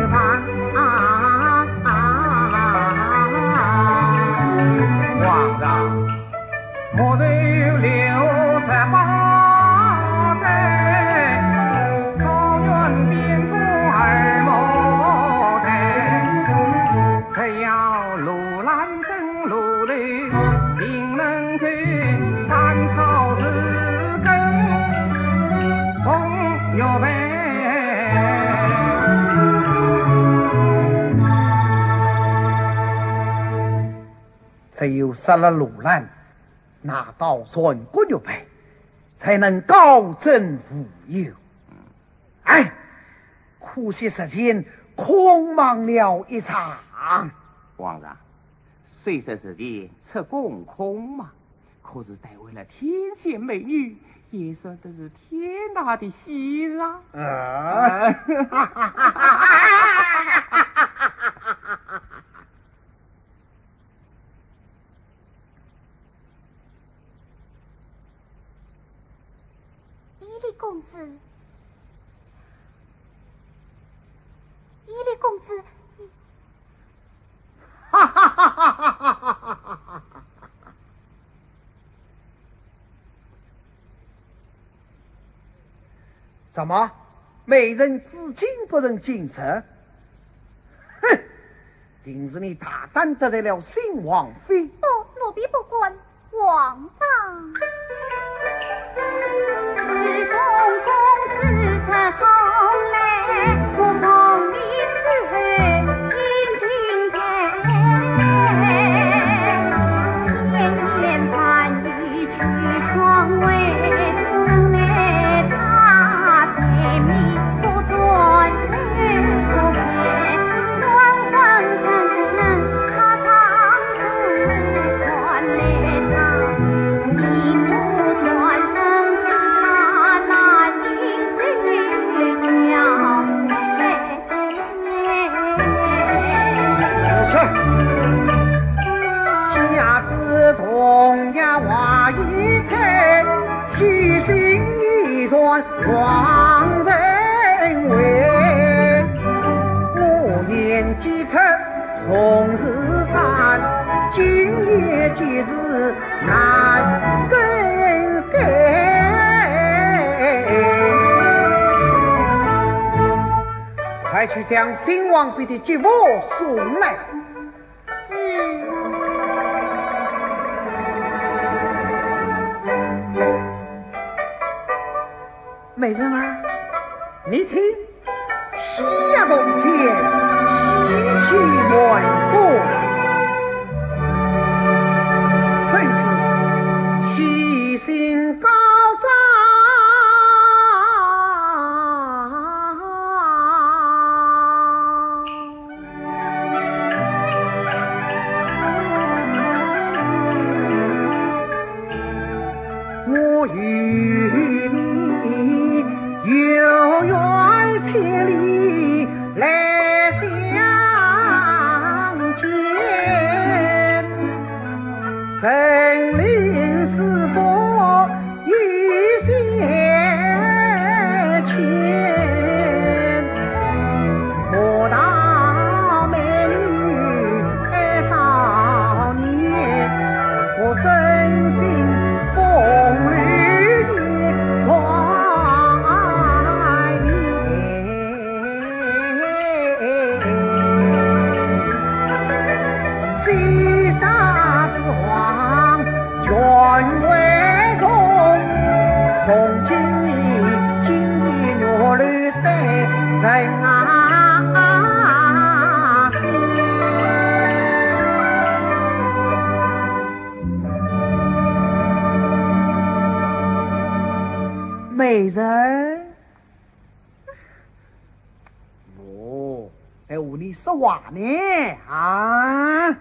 患。皇上，莫愁六十八载，草原边关二毛寨，只要罗兰 登陆地，定能够斩草除根，封岳飞。只有杀了罗兰，拿到全国岳飞，才能高枕无忧。 哎，可惜事前空忙了一场。皇上，虽说事前出宫空忙，可是带回了天仙美女，也算得是天大的喜事啊。啊。 伊犁公子，伊犁公子，你什么？美人至今不曾进城？哼！ 定是你大胆得罪了新王妃。不，奴婢不敢，皇上。自从公子出宫来，我奉命伺候饮金台，千言万语王人为，我年纪轻从事山，今夜吉事难更改。快去将新王妃的吉服送来。 是。美人儿，你听，喜乐同天，喜气满宫，真是喜兴高涨。 我与你有缘千里来相见，神灵是否 一线牵，莫道美女爱少年，我真心风流年少年。 西山之王权为重，从今以今日月楼三人啊仙。美人儿。 哦，在屋里说话呢，啊？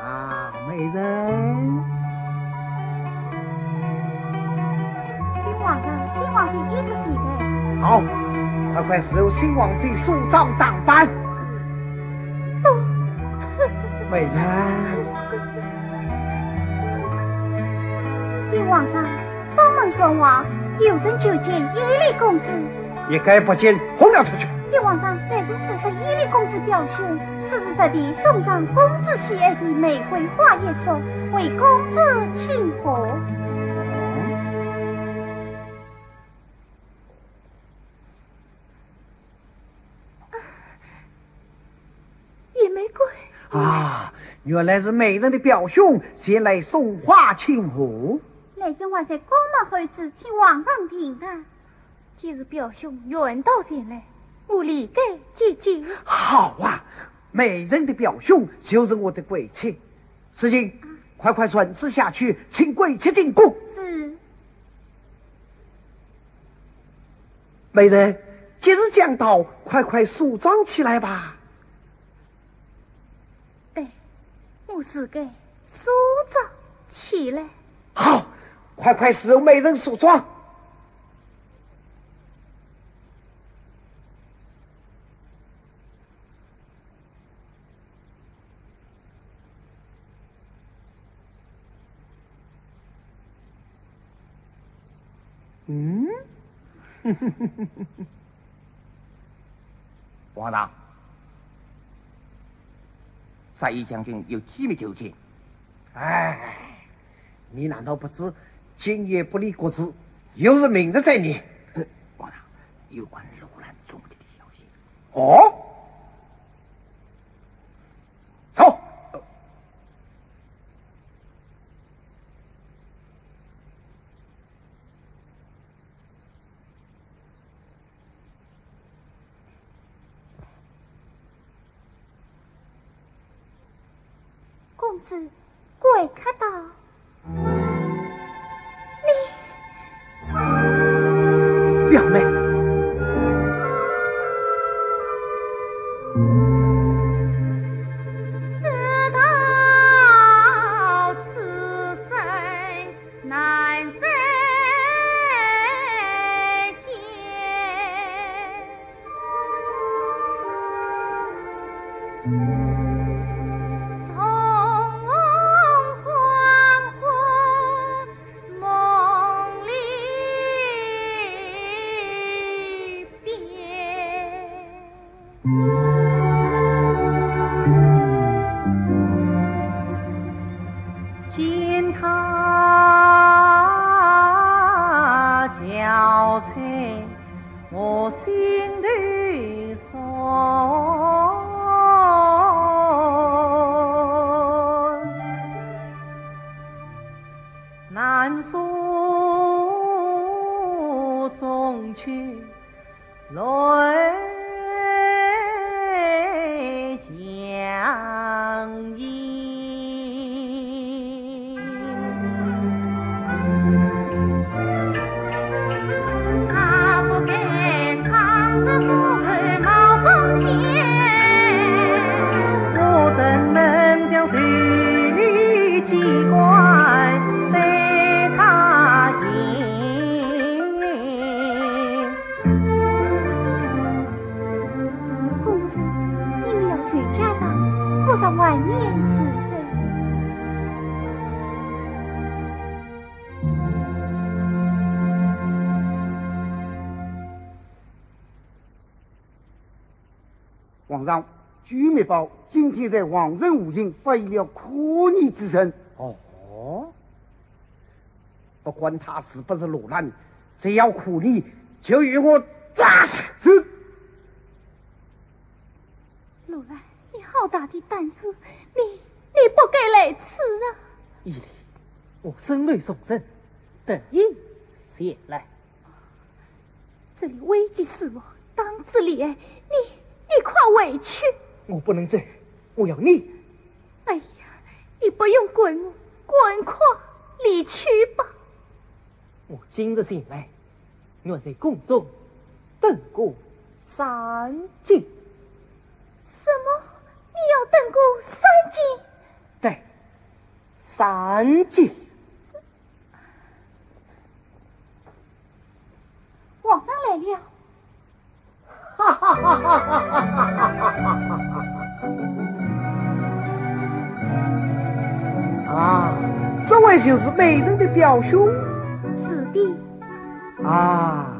啊，美人。禀皇上，新王妃一时喜备。好，快快侍候新王妃梳妆打扮。哦。美人。禀皇上，方门传话，有人求见伊犁公子。一概不见，轰了出去。禀皇上，来人赐出伊犁公子表兄， 私自特地送上公子喜爱的玫瑰花一束，为公子请贺。野玫瑰。啊，原来是美人的表兄前来送花请贺。来人话在宫门候旨，请皇上停当。 既是表兄远道前来，我理该接见。好啊，美人的表兄就是我的贵戚。世情，快快传旨下去，请贵戚进宫。是。美人，既是讲道，快快梳妆起来吧。 对，我自该梳妆起来。好，快快侍候美人梳妆。嗯？ 王大，杀一将军有机密求见。哎，你难道不知今夜不理国事，又是明日再理？呃，王大，有关楼兰中的消息。哦？走。 公子，贵客到。你，表妹。从黄昏梦里边。 见他憔悴，我心头酸。难诉衷肠 泪将盈。他不肯唱这个毛公仙，我怎能将手里机关对他言？ 公子，你们要随家上，我在外面伺候。皇上，据密报，今天在皇城附近发现了可疑之人。哦， 不管他是不是罗兰，只要可疑，就与我抓住。是。罗兰，你好大的胆子，你，你不该来此啊！依琳，我身为重臣，特意前来。 这里危急四伏，当之无礼，你，你快回去。我不能走，我要你。哎呀，你不用管我，赶快离去吧。我今日前来，愿在宫中等过三更。什么？你要等过三更？对，三更。 皇上来了。啊，这位就是美人的表兄。是的。啊。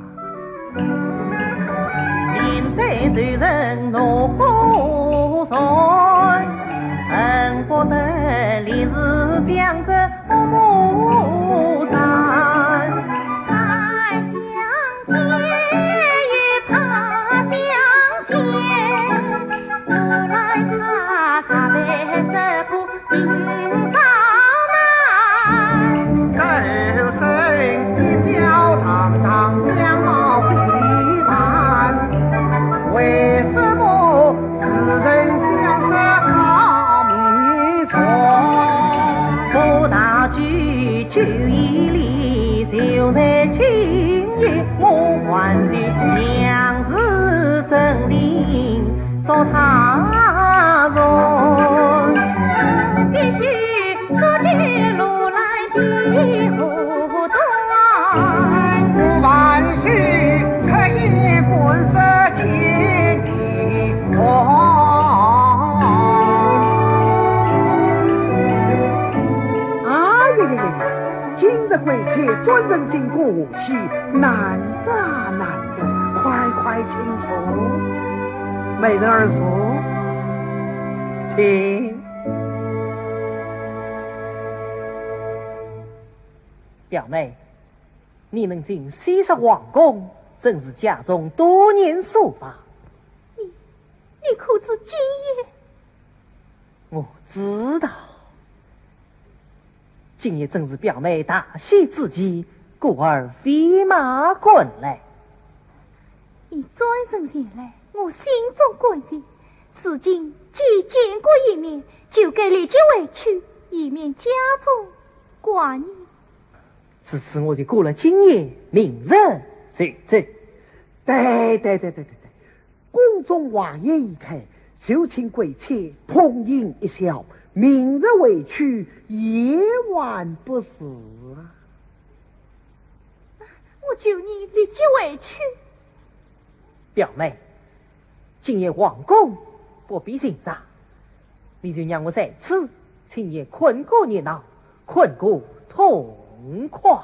面对仇人怒火烧，恨不得立时将这恶魔斩。敢相见，也怕相见，我来他杀害这个 今朝难。周身一表堂堂相貌非凡，为什么世人相识好面容？不打九九一里，就在今夜我还是将是真定 捉他人。必须说起罗兰比武断。我万岁，出言干涉见你我。哎呀呀呀呀！今日贵妾专程进宫贺喜，难得啊，难得，快快请坐。 美人儿坐，请。表妹，你能进西室皇宫，真是家中多年所望。你，你可知今夜？我知道。 今夜正是表妹大喜之期，故而飞马赶来。你专程前来，我心中感激。如今既见过一面，就该立即回去，以免家中挂念。如此我就过了今夜，明日就走。对，对，对，对，对，对。 宫中华筵已开，就请贵妾痛饮一宵，明日回去也晚不迟啊。我求你立即回去。表妹，今夜皇宫不必寻找，你就让我在此，亲眼看个热闹，看个痛快。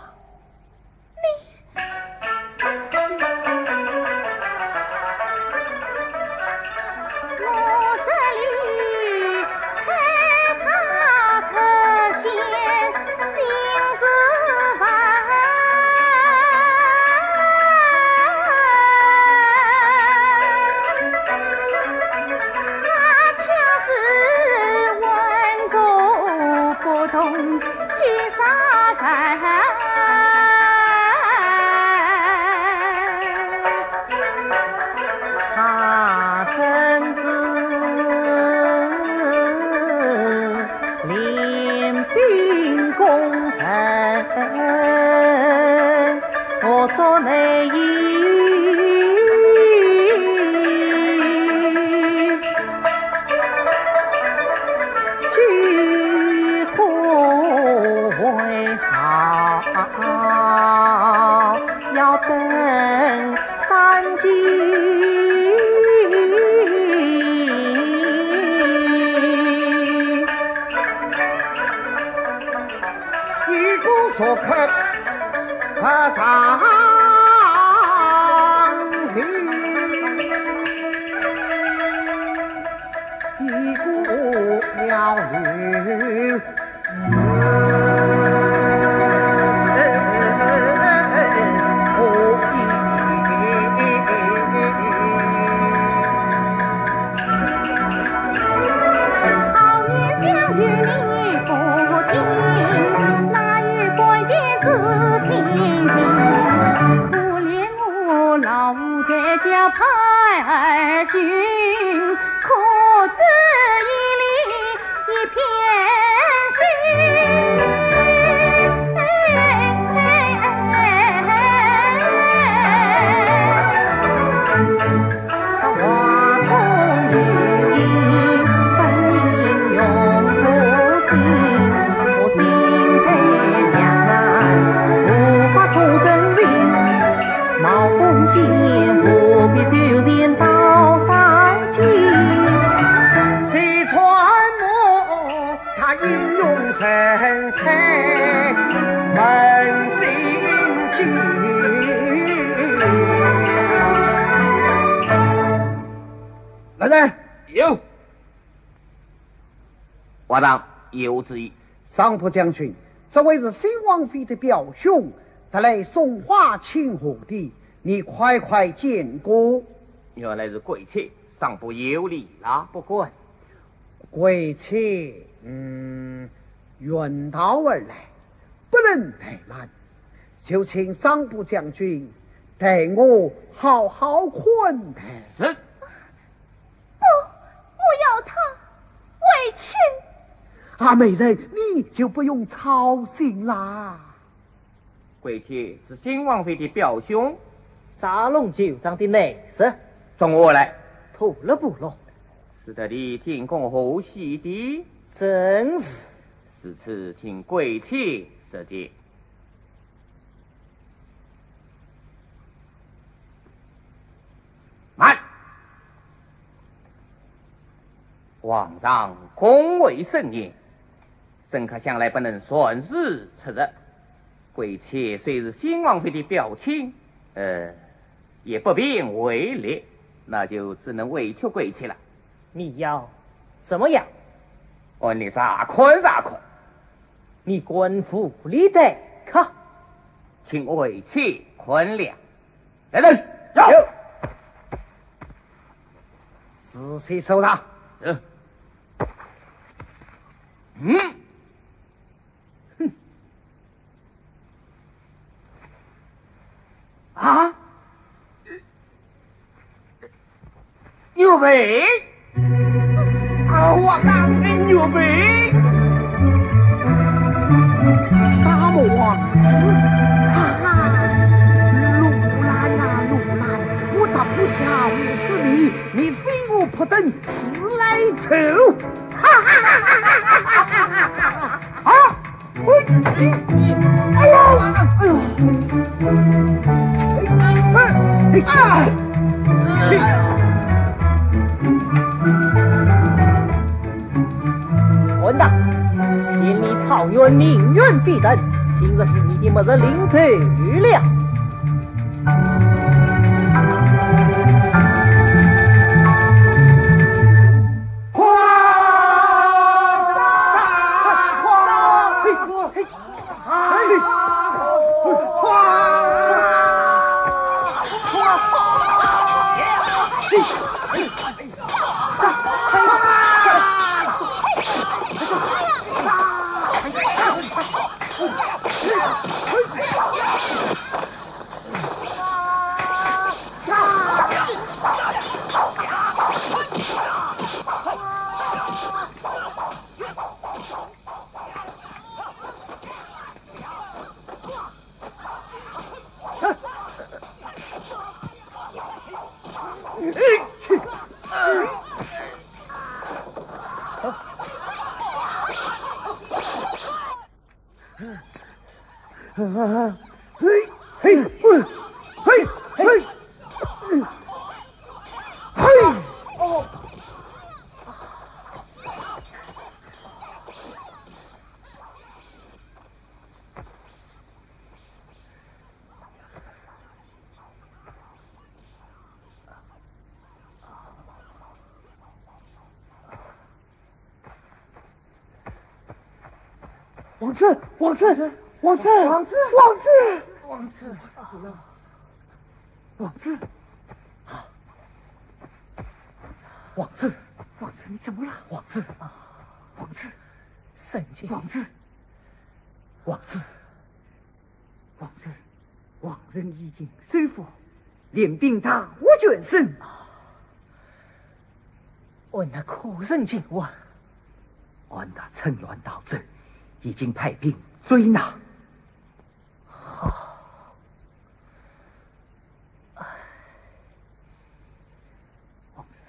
来人！有。皇上有旨意。上部将军，这位是新王妃的表兄，特来送花请贺的，你快快见过。原来是贵妾，上部有礼啦。不敢。贵妾，嗯，远道而来，不能怠慢，就请上部将军代我好好款待。是。 不，我要他回去。啊，美人，你就不用操心啦。贵妾是新王妃的表兄。沙龙酒庄的内侍。从何来？土勒部落。使得你进宫贺喜的？正是。如此，请贵妾入见。 慢！皇上恭维盛宴，沈客向来不能擅自出入。贵妾虽是新王妃的表亲，呃，也不便违例，那就只能委屈贵妾了。你要怎么样？哦，你查看查看。你官府里待客，请委屈宽谅。 来人！有。仔细搜查。是。嗯。哼。啊？ 玉佩？啊，我讲的玉佩？沙漠王子，哈哈，罗兰啊，罗兰，我踏破铁鞋无觅处觅，你非我不等，死来投！哈哈哈哈哈哈！啊！ 喂，你，你，哎呦，哎呦，哎，哎，哎，去。混蛋，千里草原，命运非等，今日是你的末日临头了。王子，王子，王子，王子，王子，王子，王子，王子，王子，你怎么了？王子，王子，圣经，王子，王子，王子，王城已经收复，连兵大获全胜。按那可曾情况？按那趁乱逃走，已经派兵追拿。好。王子，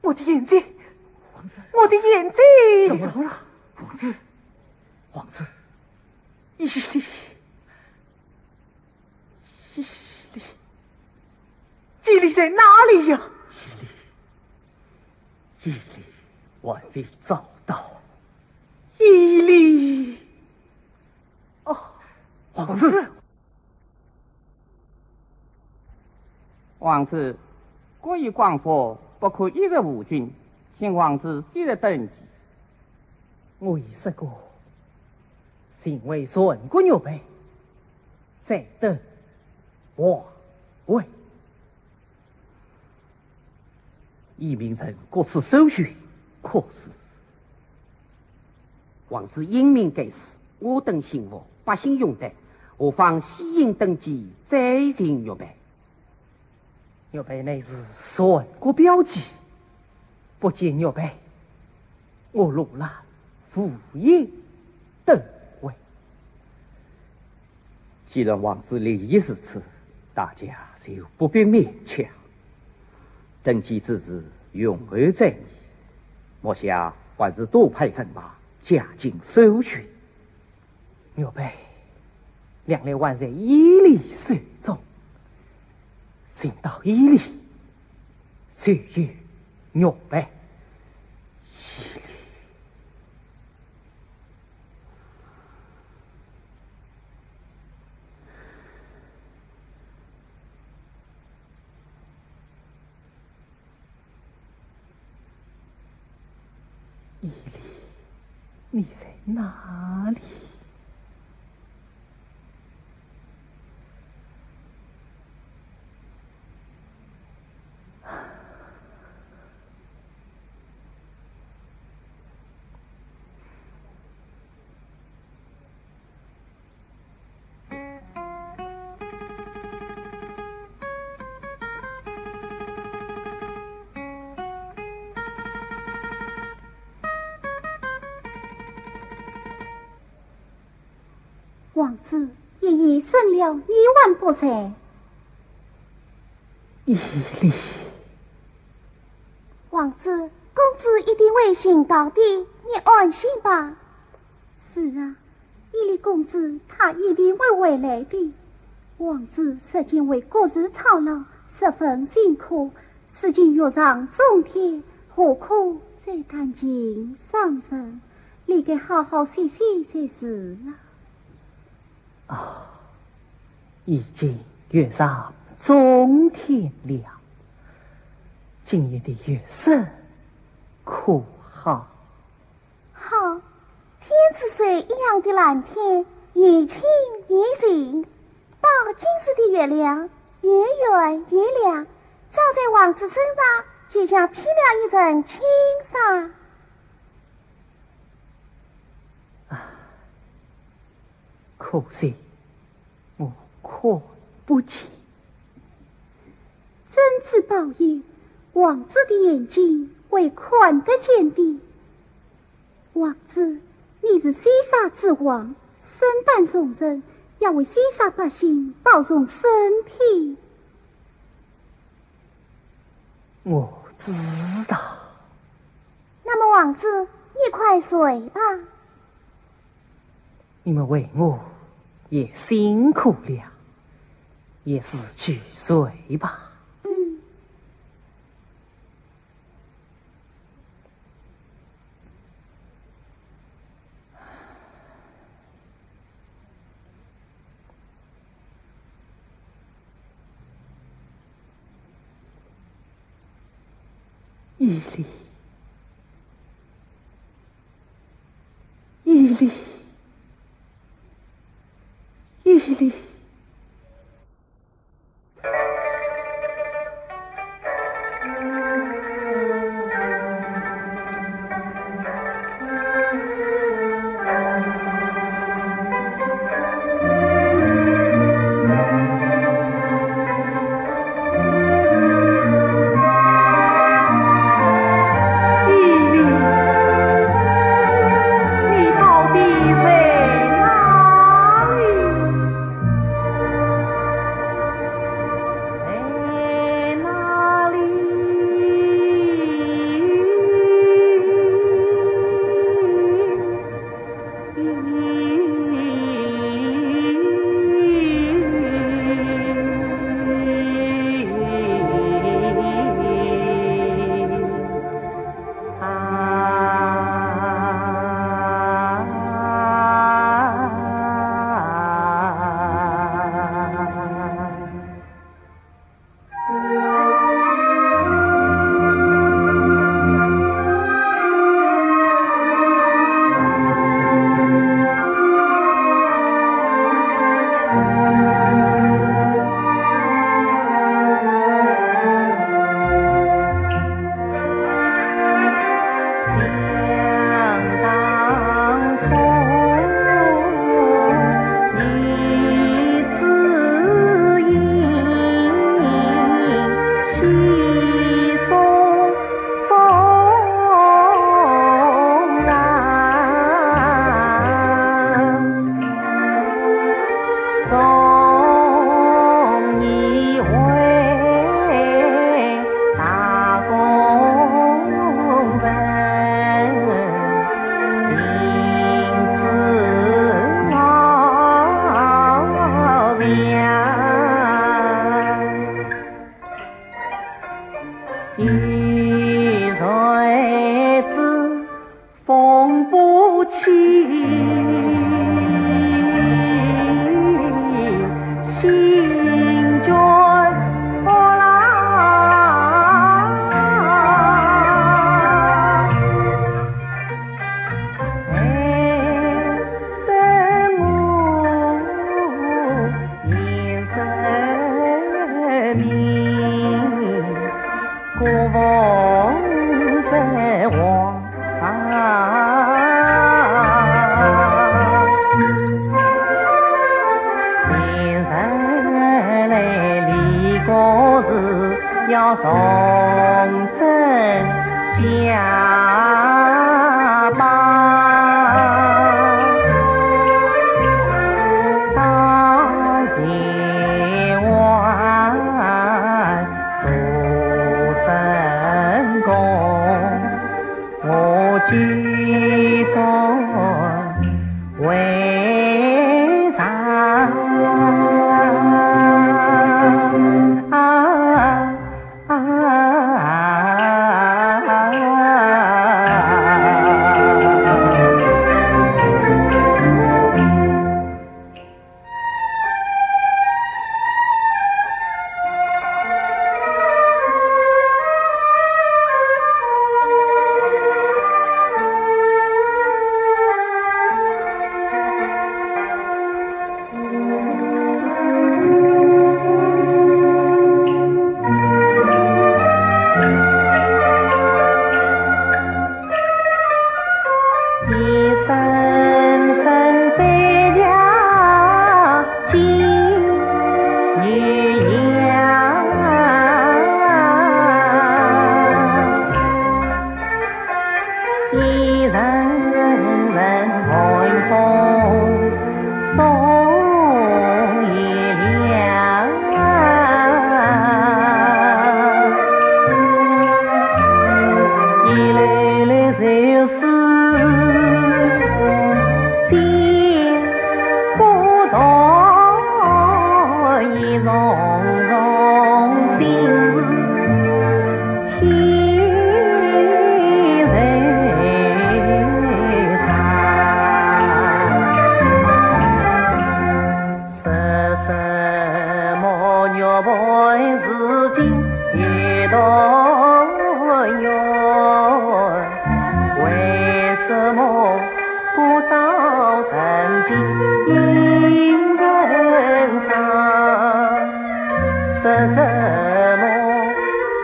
我的眼睛，王子，我的眼睛！怎么了？王子，王子，伊犁，伊犁，伊犁在哪里呀？伊犁，伊犁还未找到。伊犁，哦，王子。 王子，国已光复，不可一日无君，请王子即日登基。我已说过，先为全国玉佩，再登皇位。已命人各处搜寻，可是 王子英明盖世，我等幸福，百姓拥戴，何妨先行登基，再寻玉佩？玉佩乃是全国标记，不见玉佩，我罗兰无颜登位。 既然王子立意如此，大家就不必勉强。登基之事，容后再议。目下还是多派人马，加紧搜寻。玉佩，两粒还在伊犁手中，寻到伊犁，就有玉佩。伊犁。 伊犁，你在哪里？ 王子，夜已深了，你还不睡？伊犁。王子，公子一定会寻到的，你安心吧。是啊，伊犁公子他一定会回来的。王子如今为国事操劳，十分辛苦，如今月上中天，何苦再弹琴伤神？理该好好歇歇才是啊。哦，已经月上中天了，今夜的月色可好？ 好，天似水一样的蓝天，又清又静。到今时的月亮，又圆又亮，照在王子身上，就像披了一层轻纱。啊，可惜，我看不见。 珍珠宝玉，王子的眼睛会看得见的。王子，你是西夏之王，身担重任，要为西夏百姓保重身体。我知道。那么，王子，你快睡吧。 你们为我也辛苦了，也是去睡吧。嗯。伊犁， 伊犁，伊犁。伊犁，你到底在哪里？在哪里？ 想当初，你只因细说中郎，中年为大工人，曾经人生，说什么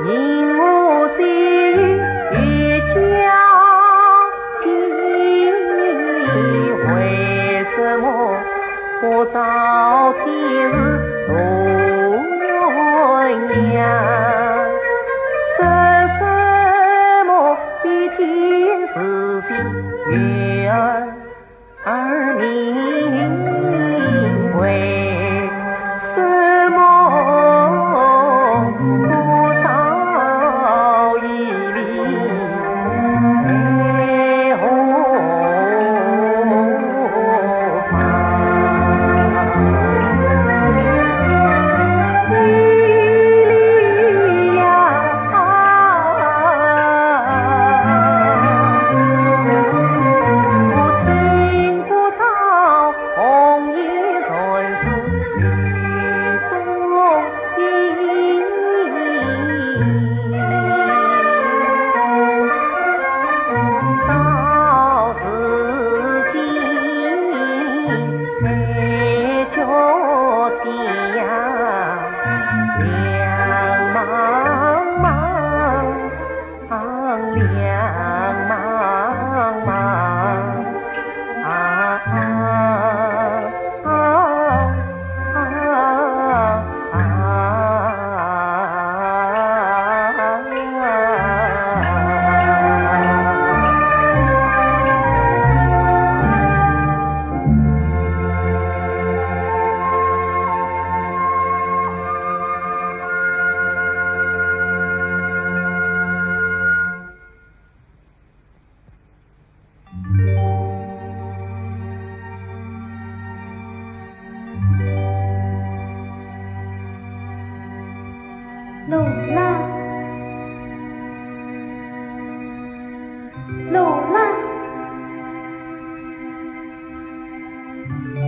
人我心与交集？为什么不朝天是路鸳鸯？说什么一天是心月儿？ 而名为什么不早一粒在何方？一粒呀，我听不到。 红颜传世雨中音。到如今，海角天涯，两茫茫。 两茫茫啊，啊，啊，啊，啊。 罗兰，罗兰，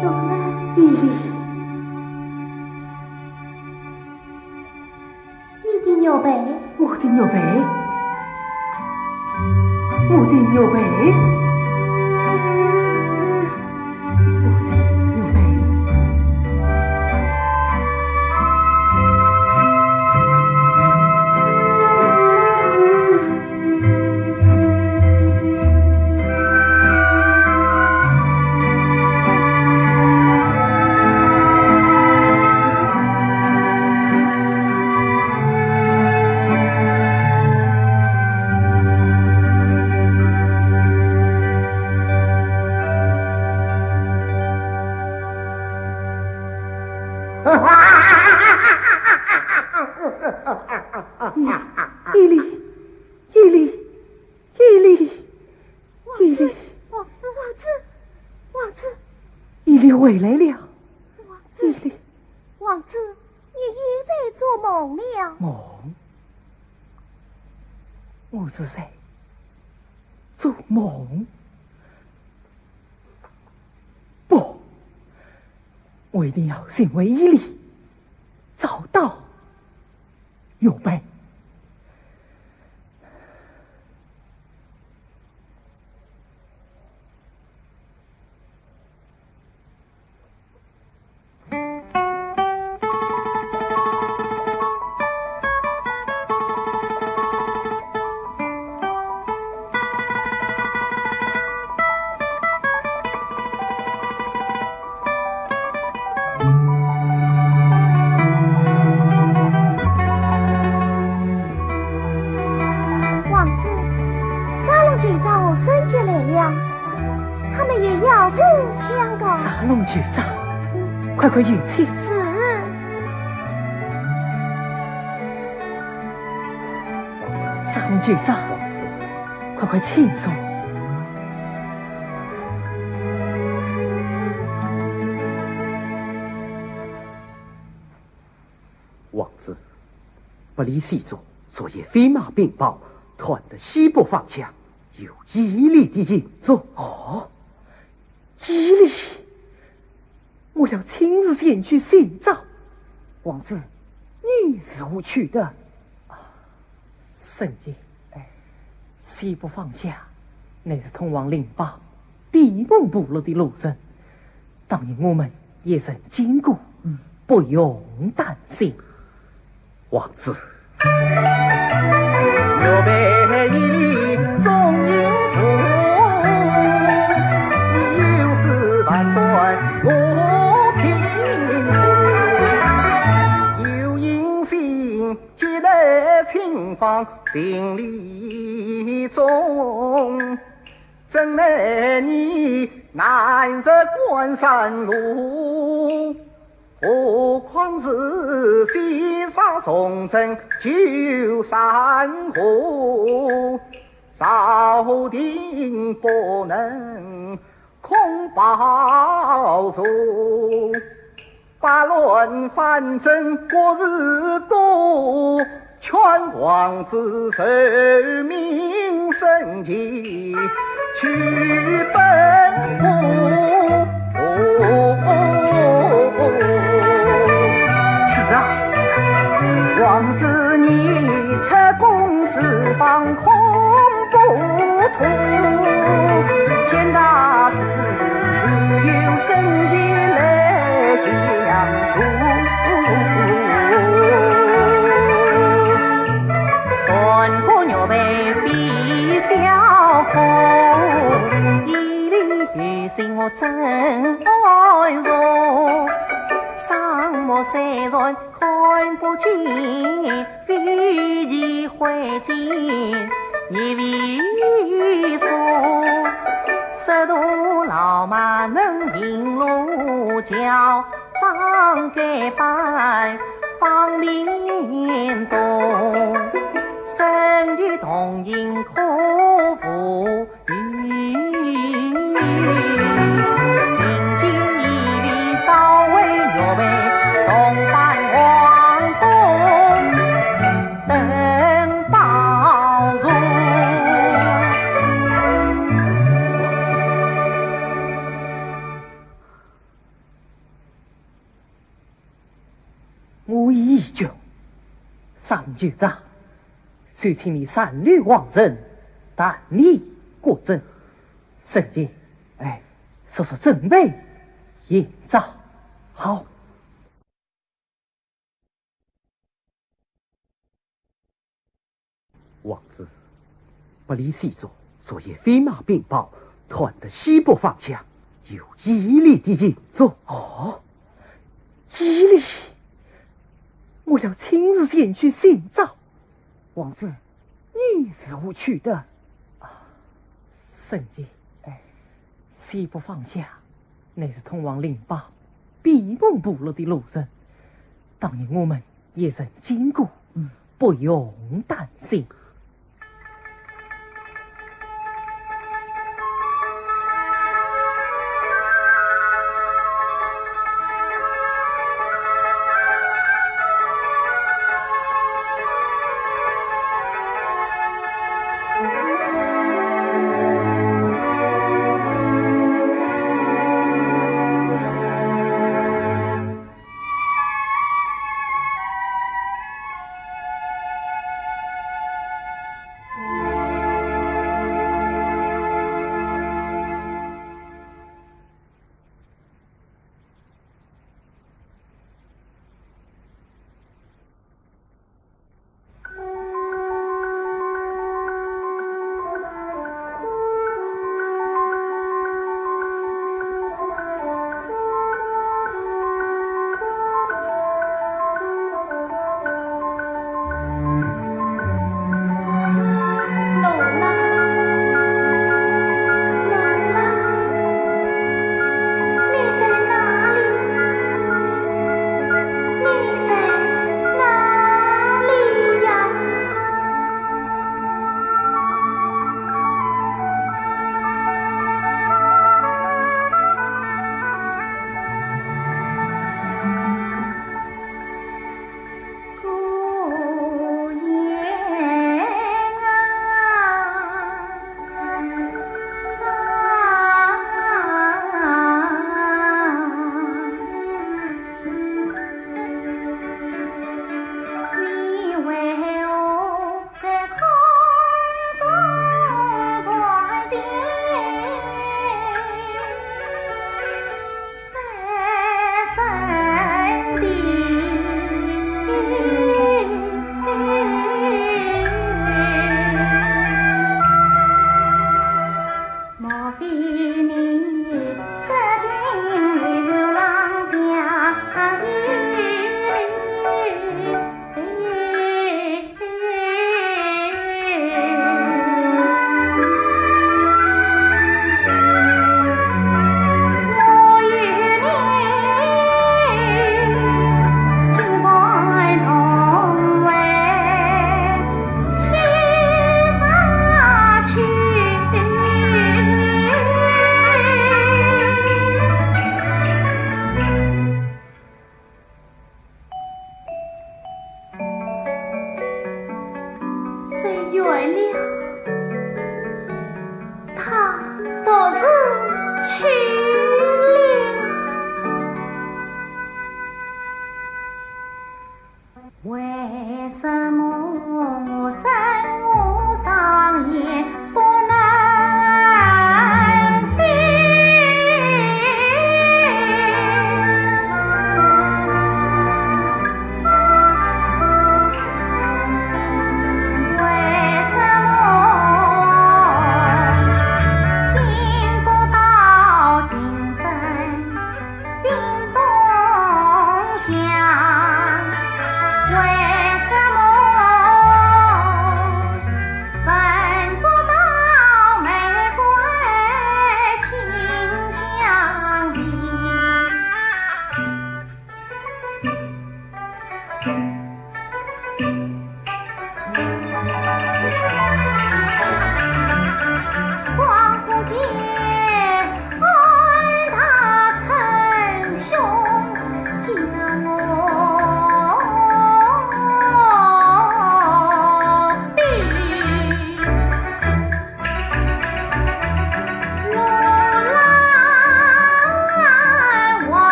罗兰。依依。 你的玉佩？我的玉佩？我的玉佩？我的玉佩？ 依依，依依，依依。 依依。王子，王子，王子。依依回来了。王子，依依。王子，你又在做梦了。梦？我是在做梦？不，我一定要寻回依依，找到玉佩。 王子，沙龙酒庄和申杰来了，他们有要事相告。沙龙酒庄，快快有请。是。沙龙酒庄，快快请坐。 王子，不离西族，昨夜飞马禀报，传得西部方向有依依的影踪。哦，依依，我要亲自前去寻找。王子，你如何取得？啊，申杰，哎，西部方向乃是通往灵宝地盟部落的路程。当年我们也曾经过，不用担心。王子，玉佩一粒终应付，有丝万段我青春。有音信结得亲芳情理衷。 怎奈你难入关山路，何况是西沙重生旧山河，朝廷不能空保座。 八乱纷争各事多，劝王子受命圣驾去奔波。是啊，王子你出宫四方空不通，天大事 自有圣驾来相助。三个玉佩非小可，一粒有心我怎安坐？双目虽然看不见， 飞机会见一位所，十度老马能平路桥，张该板方便动，身体动静可无 我已决，上有章，就请你三路王臣，代你国政。 圣驾，哎，速速准备行朝。好。王子，百里西左，昨夜飞马禀报，断得西北方向有一旅的行踪。哦，一旅？我要亲自前去寻找。王子，你如何取得？啊，圣驾，哎， 西北方向，乃是通往灵宝、闭门部落的路程。当年我们也曾经过，嗯，不用担心。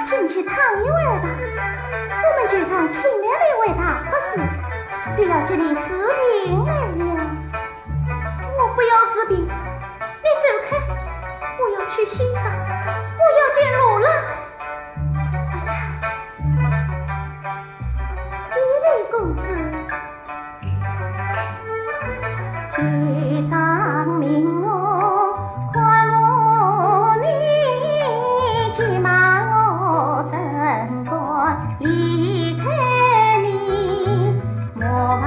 进去躺一会儿吧。我们局长请了一位大法师，是要给你治病来了。我不要治病，你走开！我要去西山，我要见罗兰。哎呀，伊犁公子， 局长命我看望你，急忙我怎敢离开你？莫忘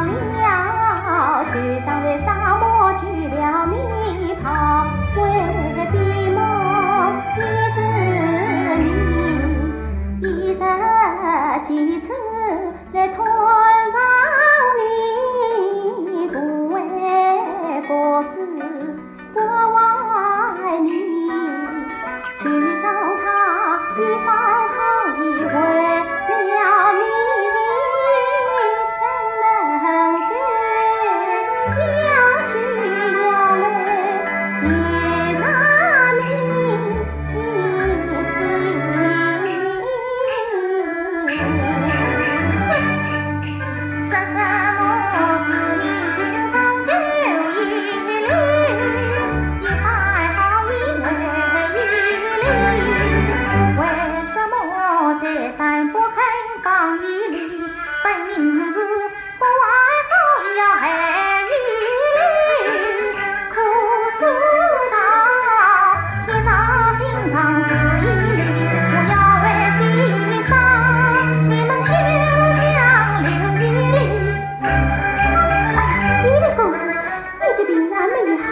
了，局长在沙漠救了你，跑回避梦的是你，一日几次 来探望你，不为不知不为你，局长他已翻头已回了你，怎能够要去要来别上你？ 哎呀，伊犁公子，你的病还没有好，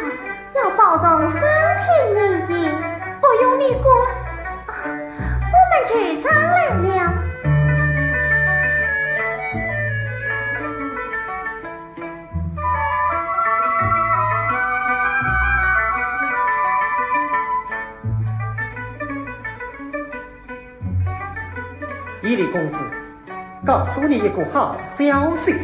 要保重身体呢。不用你管，我们局长来了。 伊犁公子，告诉你一个好消息。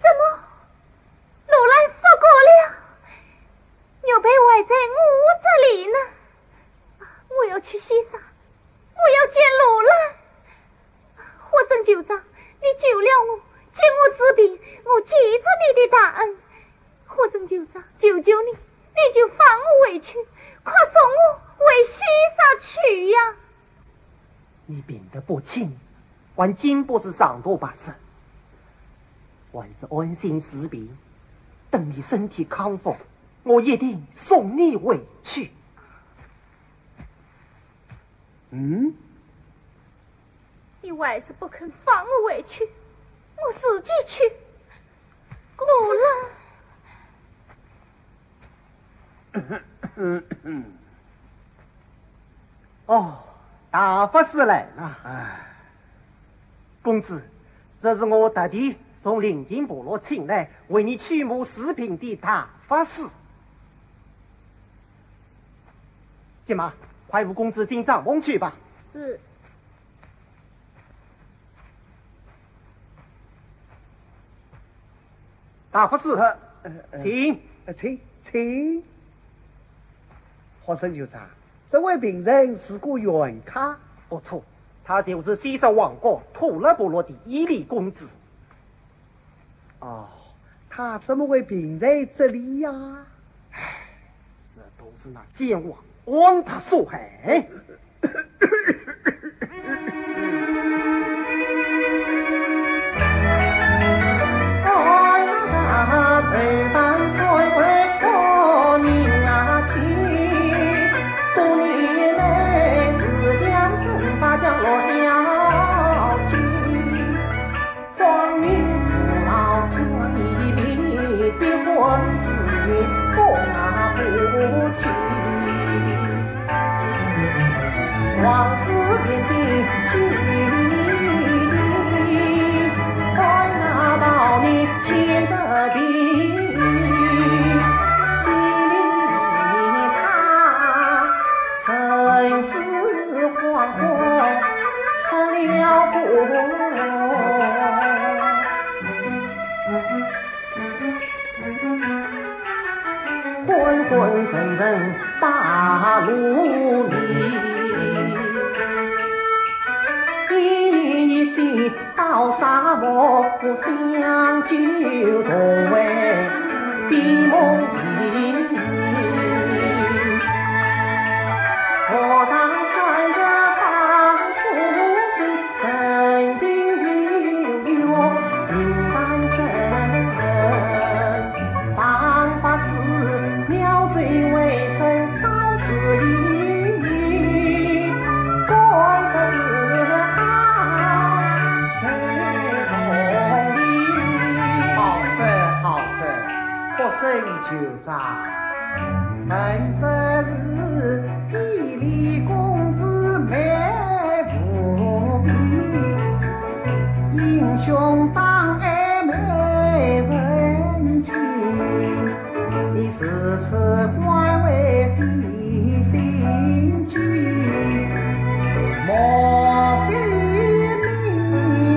怎么，罗兰复活了？玉佩还在我这里呢。我要去西山，我要见罗兰。 火神酋长，你救了我，给我治病，我记着你的大恩。火神酋长，求求你，你就放我回去，快送我回西山去呀！你病得不轻，还经不起长途跋涉，还是安心治病，等你身体康复，我一定送你回去。 嗯？你还是不肯放我回去，我自己去。罗兰。哦，大法师来了。哎。公子，这是我特地从灵隐部落请来为你驱魔治病的大法师。 金妈，快扶公子进帐房去吧。是。大法师，呃，呃，请。呃，请，请。火神酋长，这位病人是个原客。不错，他就是西山王国托勒部落的伊犁公子。 哦，他怎么会病在这里呀？唉，这都是那奸王安达所害。昏昏沉沉把路迷，依依稀到沙漠相救同为闭梦里。和尚三日把书生，人情悠悠，云山深。 方法是妙手回春招师意，功德是大谁重礼。好说好说，学生就在。本是比例公子美无比，英雄当爱美人情。 你如此关怀费心机，莫非命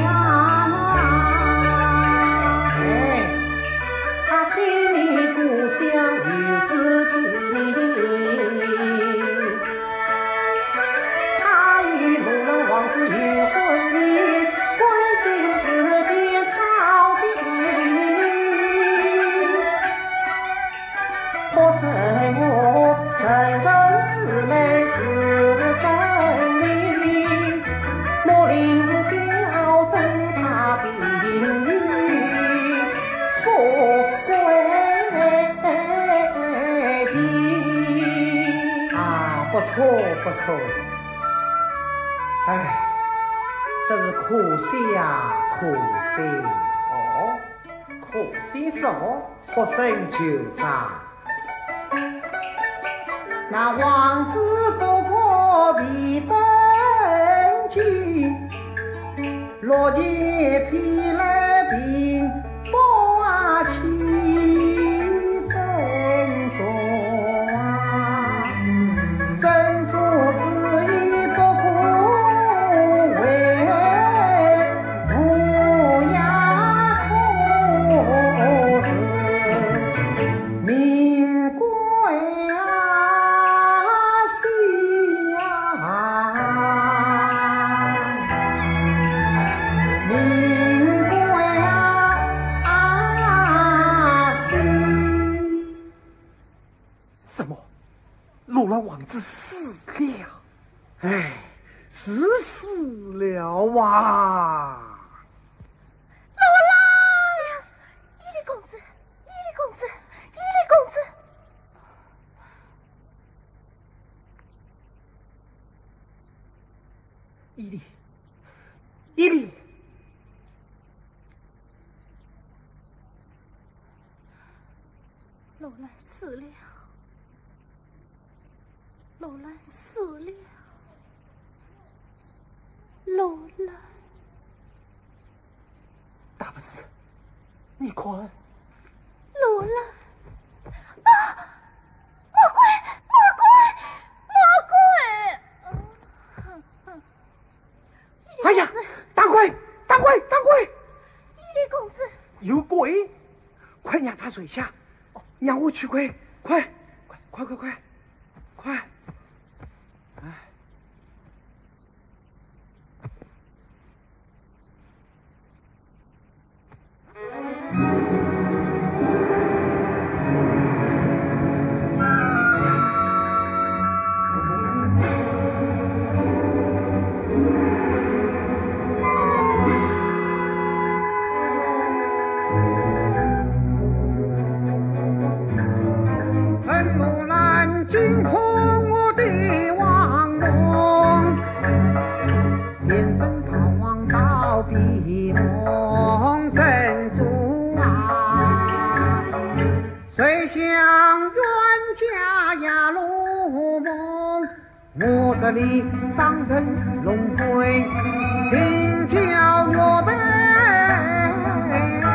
啊？哎，他千里故乡有知己。 他与路人王子有婚约，归心似箭朝夕。可是我人生之美是真理，莫令娇等他病愈。 说归期。啊，不错，不错。哎，真是可惜呀，可惜。哦，可惜什么？学生就在。 那王子不过未登基，落前披来屏风啊，起珍珠啊，珍珠之意不可为，无涯可是 名贵啊，惜啊，名贵啊，惜。什么？路兰王子死了？哎，是死了啊！路兰！伊犁公子， 伊犁公子，伊犁公子。伊犁，伊犁。路兰死了，路兰死了，路兰。 大法师，你看。路兰。啊！魔鬼！魔鬼！魔鬼！哎呀，打鬼！打鬼！打鬼！伊犁公子。有鬼？快让他跪下！哦，让我驱鬼！快！快快快快！快！哎。 恨木兰惊破我的王梦， 先生逃亡到避梦珍珠啊，谁想冤家呀入梦，我这里张成龙归，定叫我被报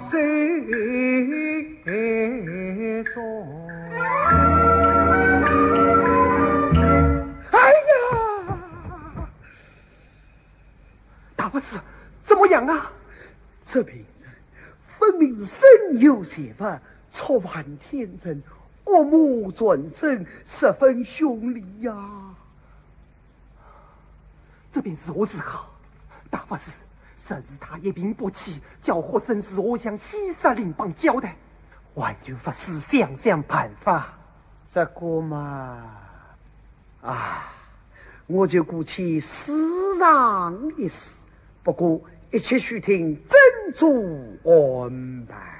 谁 中。哎呀，大法师，怎么样啊？这病人分明是身有邪物，触犯天伦，恶魔缠身，十分凶厉呀。这便如何是好？大法师，若是他一病不起，叫学生如何向西沙林邦交代？还有法师想想办法。这个嘛， 啊，我就姑且试上一试，不过一切须听珍珠安排。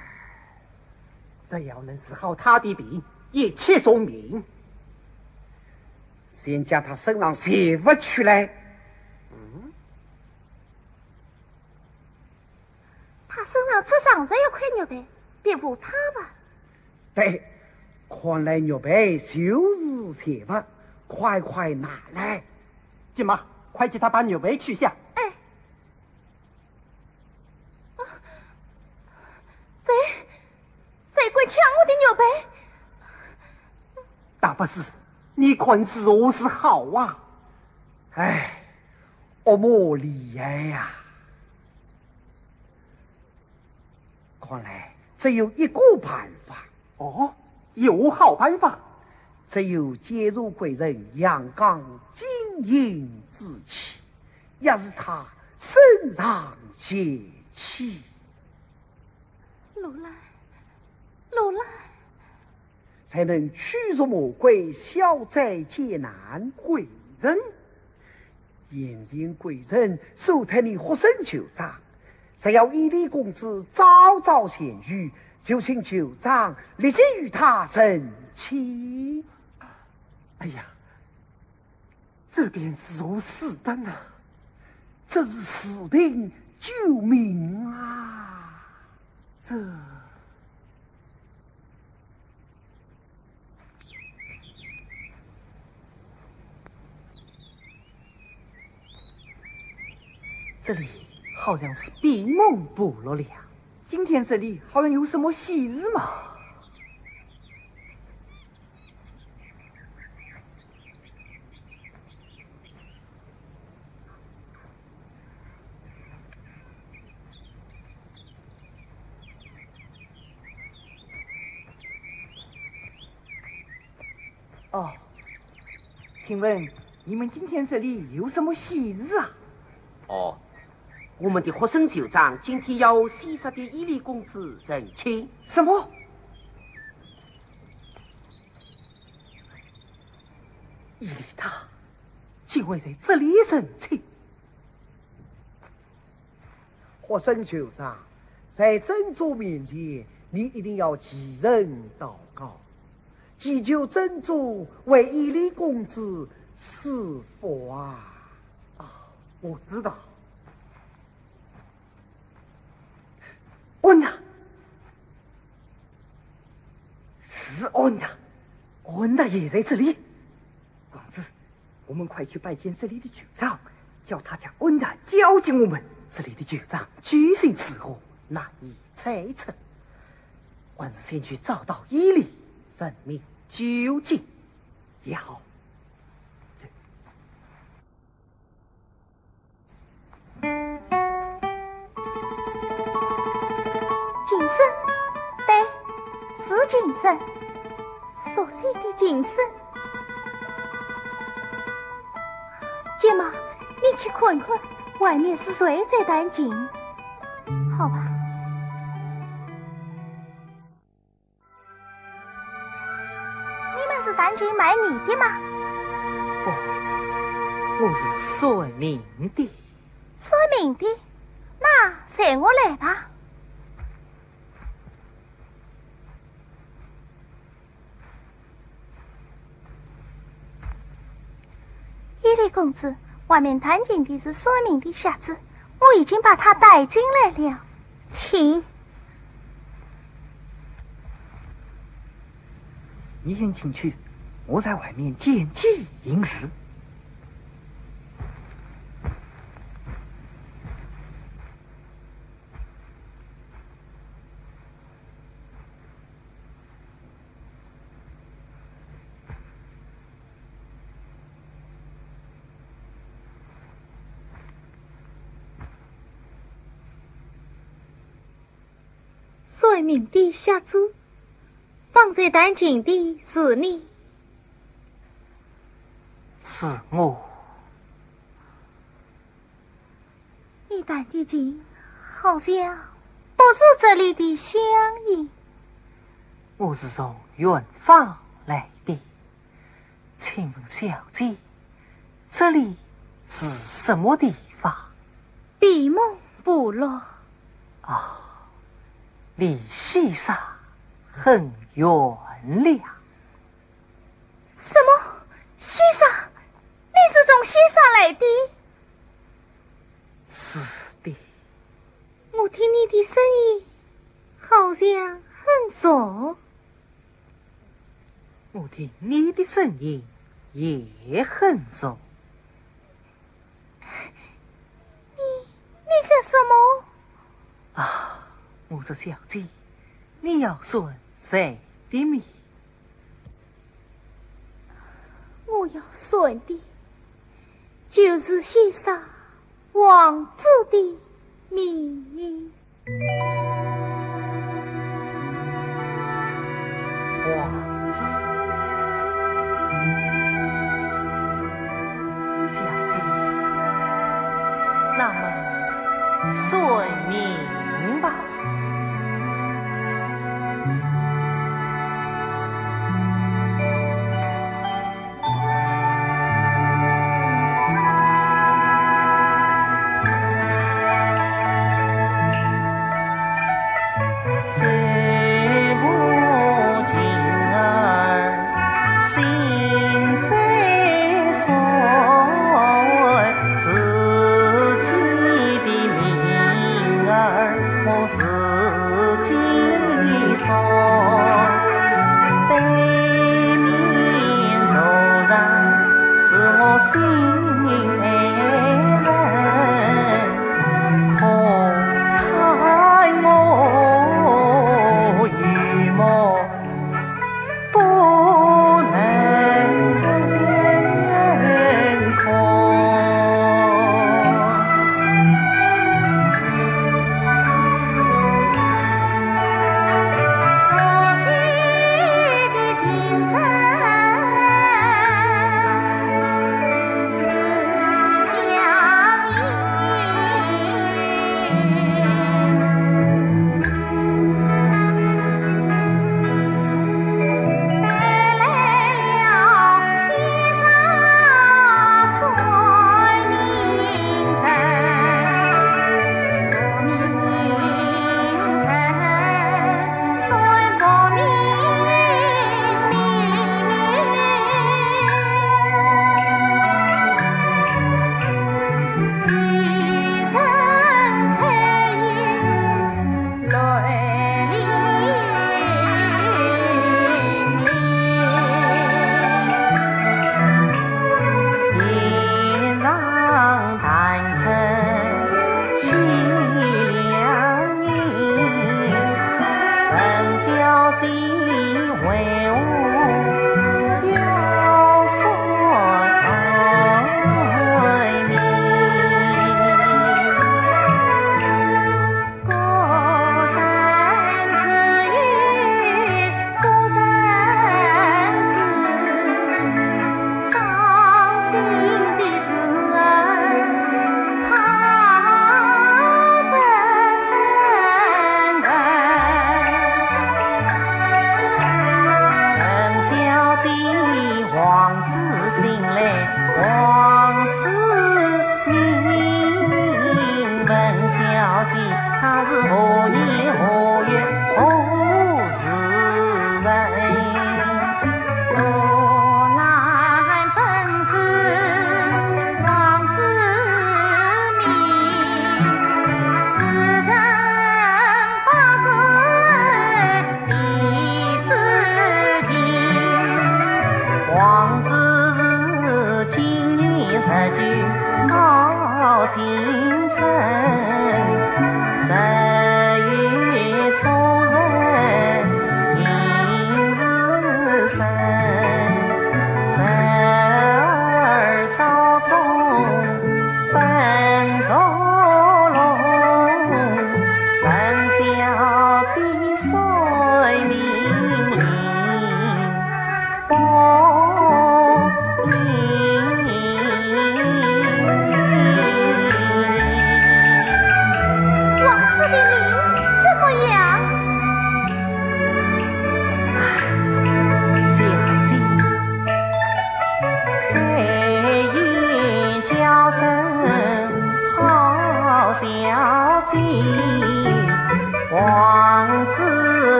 只要能治好他的病，一切从命。先将他身上邪物取来。嗯？他身上只剩下一块玉佩，别无他物。 对，看来玉佩就是邪物，快快拿来。金毛，快替他把玉佩取下。哎。啊，谁，谁敢抢我的玉佩？大法师，你看如何是好啊？哎，恶魔厉害呀！ 看来只有一个办法。哦，有何好办法？只有借助贵人阳刚金印之气，压制他身上邪气。如来，如来。 才能驱逐魔鬼，消灾解难。贵人？现前贵人手托你学生旧账，只要伊犁公子招招贤愚，就请旧账立即与他成亲。哎呀， 这便如何使得呢？这是治病救命啊！这……这里好像是闭门部落了呀。今天这里好像有什么喜事嘛？ 哦，请问你们今天这里有什么喜事啊？哦，我们的学生旧账今天要西沙的伊犁公子成亲。什么？伊犁他竟会在这里成亲？ 学生旧账，在珍珠面前，你一定要祈神祷告，祈求珍珠为伊犁公子赐福啊！啊，我知道。安娜，是安娜，安娜也在这里。王子， 我们快去拜见这里的旧账，叫他将安娜交给我们。这里的旧账居心如何，难以猜测，还是先去找到伊犁，问明究竟也好。这…… 琴声？对，是琴声，熟悉的琴声。舅妈，你去看看，外面是谁在弹琴？好吧。 你们是弹琴卖艺的吗？不，我是算命的。算命的？那随我来吧。 伊犁公子，外面弹琴的是算命的瞎子，我已经把他带进来了。请。你先进去，我在外面见机行事。算命的瞎子，方才弹琴的是你。是我。你弹的琴好像不是这里的乡音。我是从远方来的。 请问小姐，这里是什么地方？闭门部落。哦，离西沙很远了。什么？西沙？你是从西沙来的？是的。我听你的声音好像很熟。 我听你的声音也很熟。你，你说什么？啊，我说小姐，你要算谁的命？我要算的，就是西沙王子的命。 王子。小姐，那么算命吧。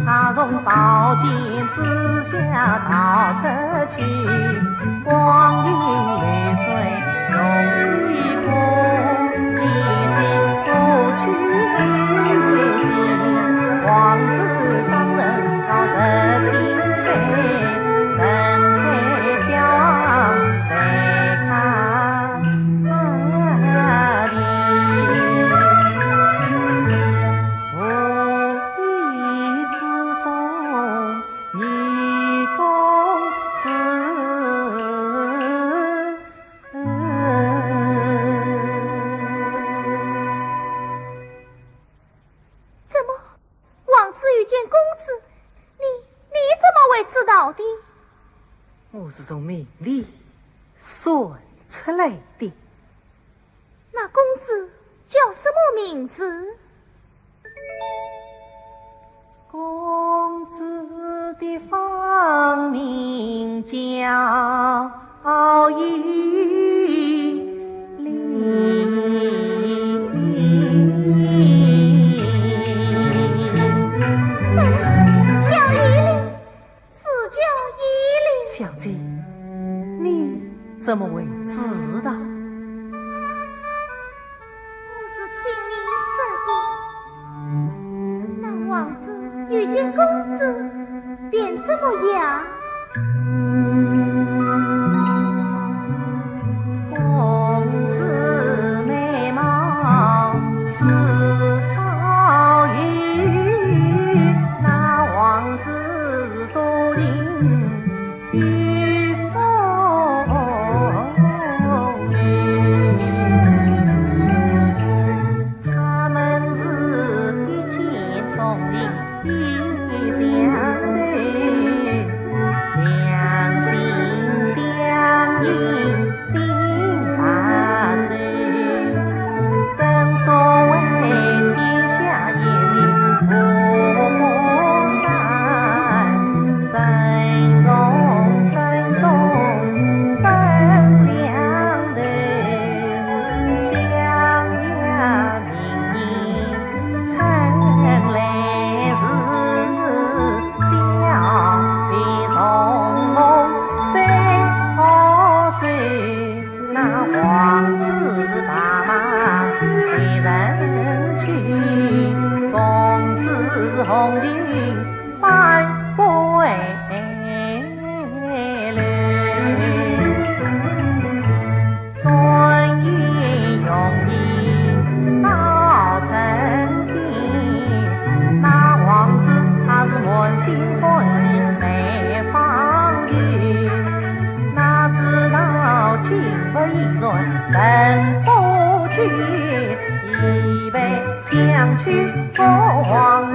他从宝剑之下逃出去，光阴流水容易过，已经不去见。王子张生到十七岁，人被调往在他 无意之中遇公子。怎么，王子遇见公子？你，你怎么会知道的？我是从梦里算出来的。 那公子叫什么名字？公子的芳名叫叶灵。对，叫叶灵。 是叫叶灵。小姐，你怎么会知道？我是听你说的。那王子遇见公子，便怎么样？公子美貌似少有，那王子 多情与风流。他们是一见钟情，意相投，两心相印， 定白首。正所谓天下一日无不散，珍重珍重分两头，相约明年春来时，小婢从容再好收。 那王子是白马随人去，公子是红巾翻归楼。转眼容易到春天，那王子他是满心欢喜没放弃。 哪知道情不依然人不齐，已被抢去做皇后。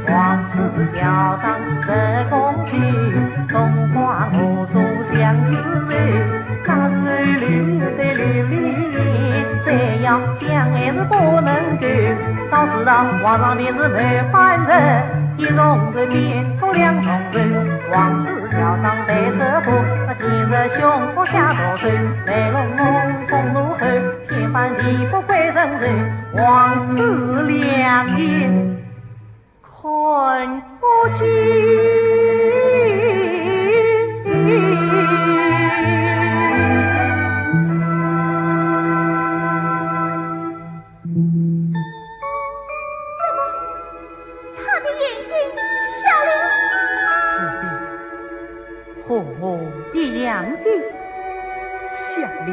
王子乔装入宫去，中华无数相思愁。那时候流对流离，再要想还是不能够。早知道皇上便是谋反人，一重愁变出两重愁。王子 乔装扮蛇婆，今日凶恶下毒手，卖弄风奴后，天翻地覆鬼神愁，王子两眼看不见。怎么，他的眼睛瞎了？是的， 和我一样的瞎了。你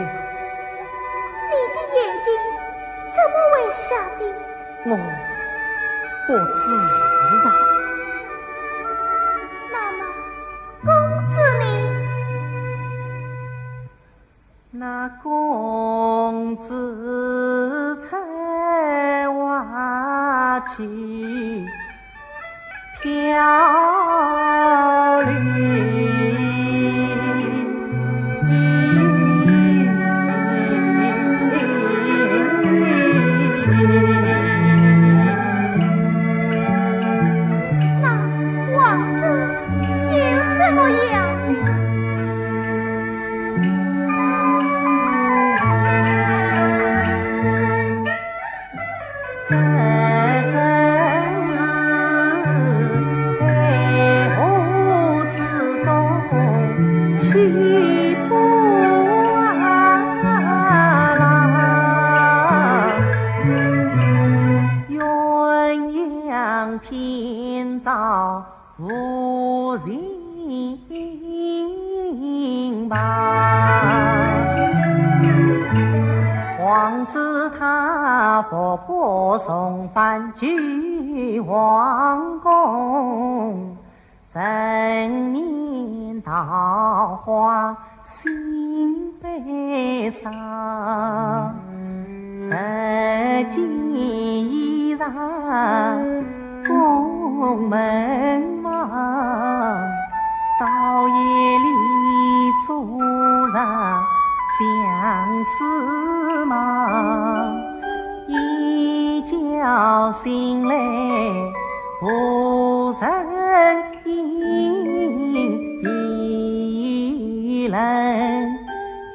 的眼睛怎么会瞎的？我不知道。那么，公子呢？那公子出外去 漂流。那王子又怎么样了？这真是起波浪，鸳鸯天造无情吧。王子他伏波重返旧皇宫， 人面桃花心悲伤，十件衣裳宫门忘，到夜里做着相思梦，一觉醒来无人 一人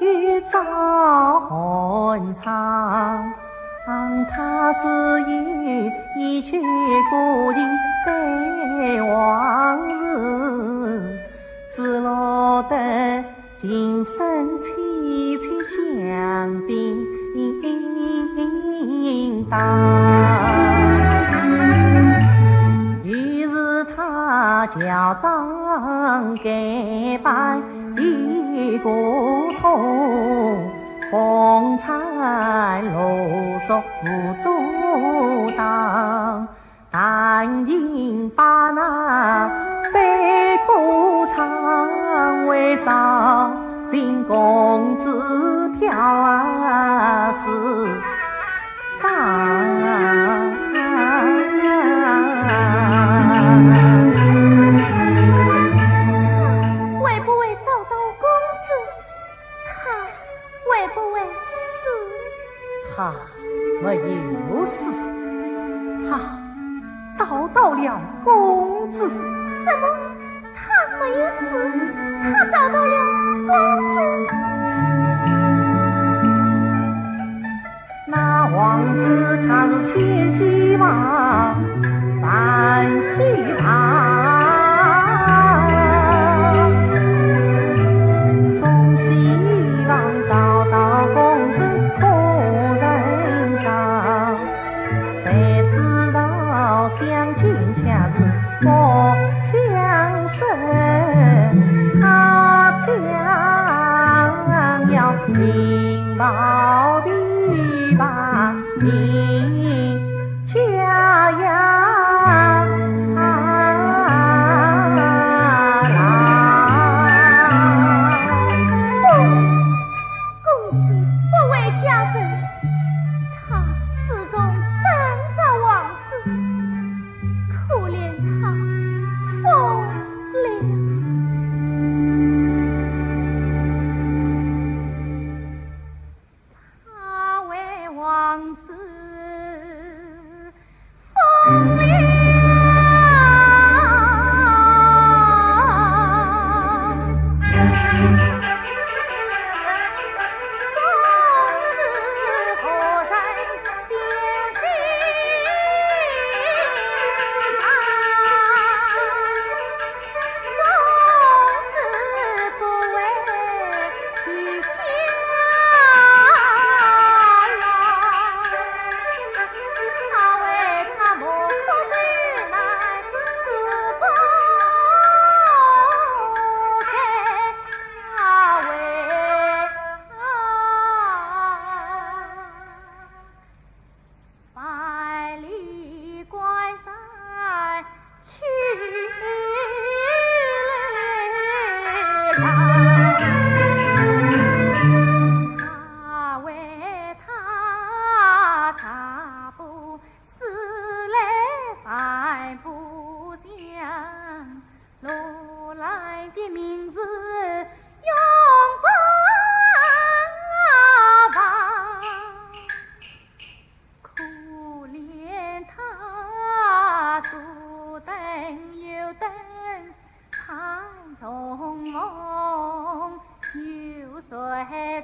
一照寒窗，他只有一曲古琴悲往事，只落得琴声凄凄响叮当。于是 他乔装改扮一个童，风餐露宿无处躲，弹琴把那北浦唱，为找寻公子飘啊是 会不会找到公子？他会不会死？他没有死，他找到了公子。什么？他没有死，他找到了公子？是的。 那王子他是千希望万希望，总希望找到公子可人伤。谁知道相亲却是 莫相识，他将要平抱琵琶，你家呀。公子不为佳人，他始终等着王子。 可怜他疯了。他为王子疯了。公子何在 百里关山去流浪，他为他茶不思来饭不想，落难的名字永不忘。 可怜他左等右等盼重逢，有谁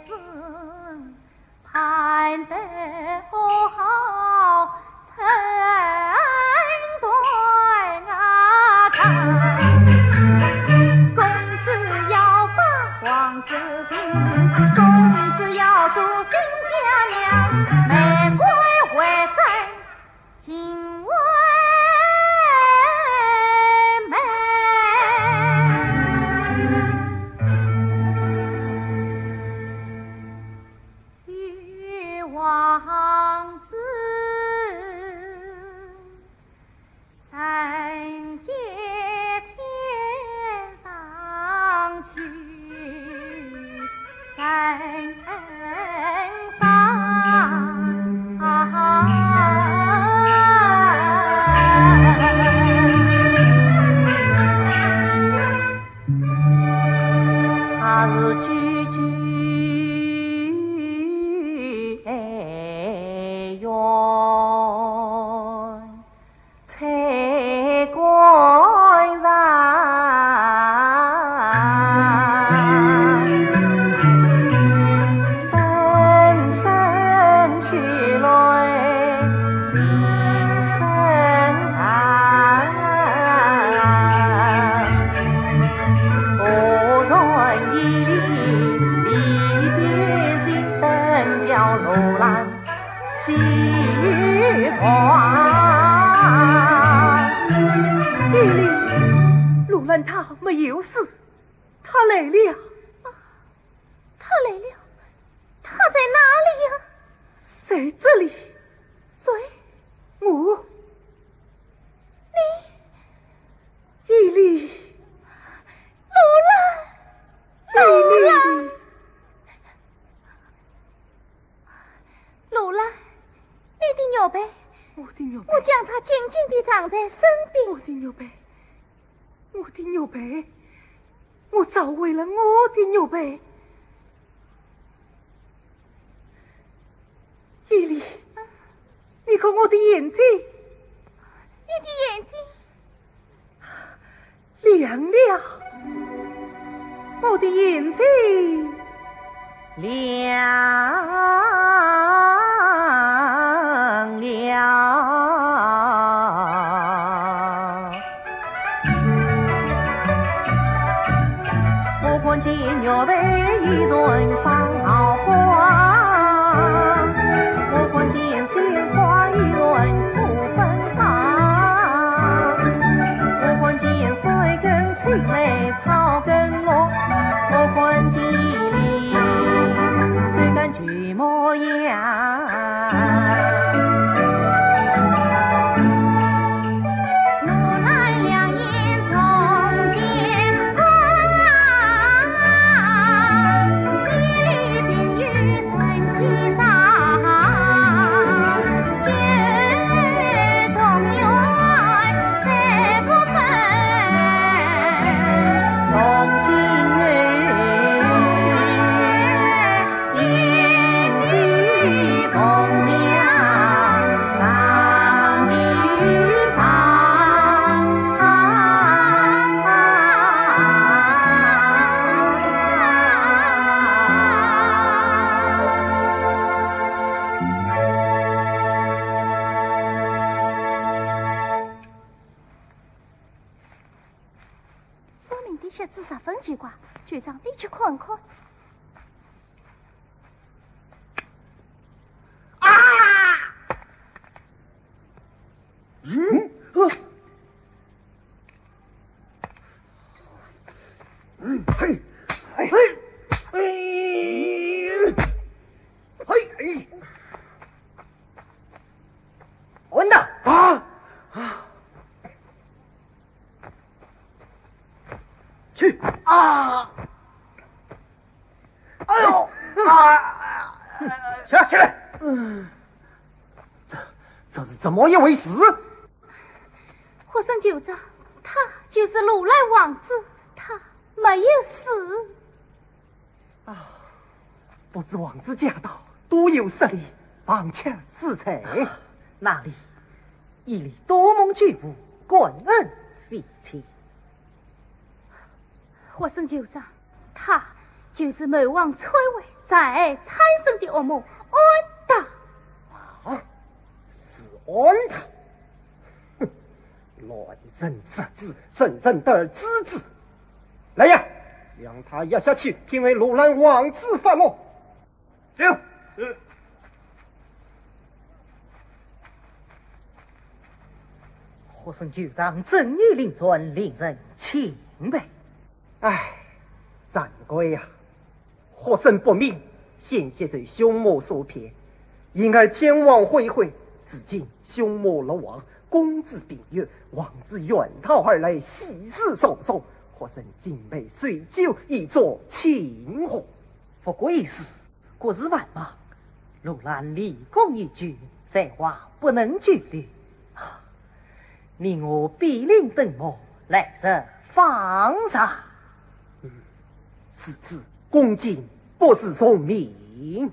知盼得好好成对啊长。公子王子行，公子要做新家娘，玫瑰会在今晚美。与王子 三界天上去，山上。他是句句哀怨。 玉林，罗兰他没有死，他来了。啊，他来了？他在哪里呀？在这里。谁？我。你？玉林。罗兰，罗兰。 罗兰，你的玉佩，我的玉佩，我将它紧紧地藏在身边。我的玉佩，我的玉佩，我找回了我的玉佩。玉林，你看我的眼睛。你的眼睛 亮了，我的眼睛亮了。我看见玉佩依然放好光，我看见鲜花依然 我看见水更青梅草更绿，我看见你水更旧模样。我那两眼中间光，一粒冰玉 说明的写字十分奇怪，局长，你去看看。啊！嗯？啊！嗯，嘿，嘿，嘿，嘿，嘿。 混蛋！啊！啊！去！啊！哎呦！啊！起来，起来！嗯，这，这是怎么一回事？学生局长，他就是罗兰王子，他没有死。 啊，不知王子驾到，多有失礼，望且恕罪。哪里，一礼多蒙救护，感恩非浅。学生局长，他就是谋王篡位，障碍参审的恶魔安达。啊，是安达。哼，乱臣贼子，人人得而诛之。来呀，将他押下去，听候罗兰王子发落。走。是。学生求上，正义临川，令人钦佩。唉，惭愧呀！学生不明，险些受凶魔所骗，因而前往会会。如今凶魔落网，公子病愈，王子远道而来，喜事重重，学生敬佩水酒以作庆贺。不过一时，国事繁忙，罗兰立功已久，在外不能久留。啊，你我比邻等睦，来日方长。如此恭敬，不如从命。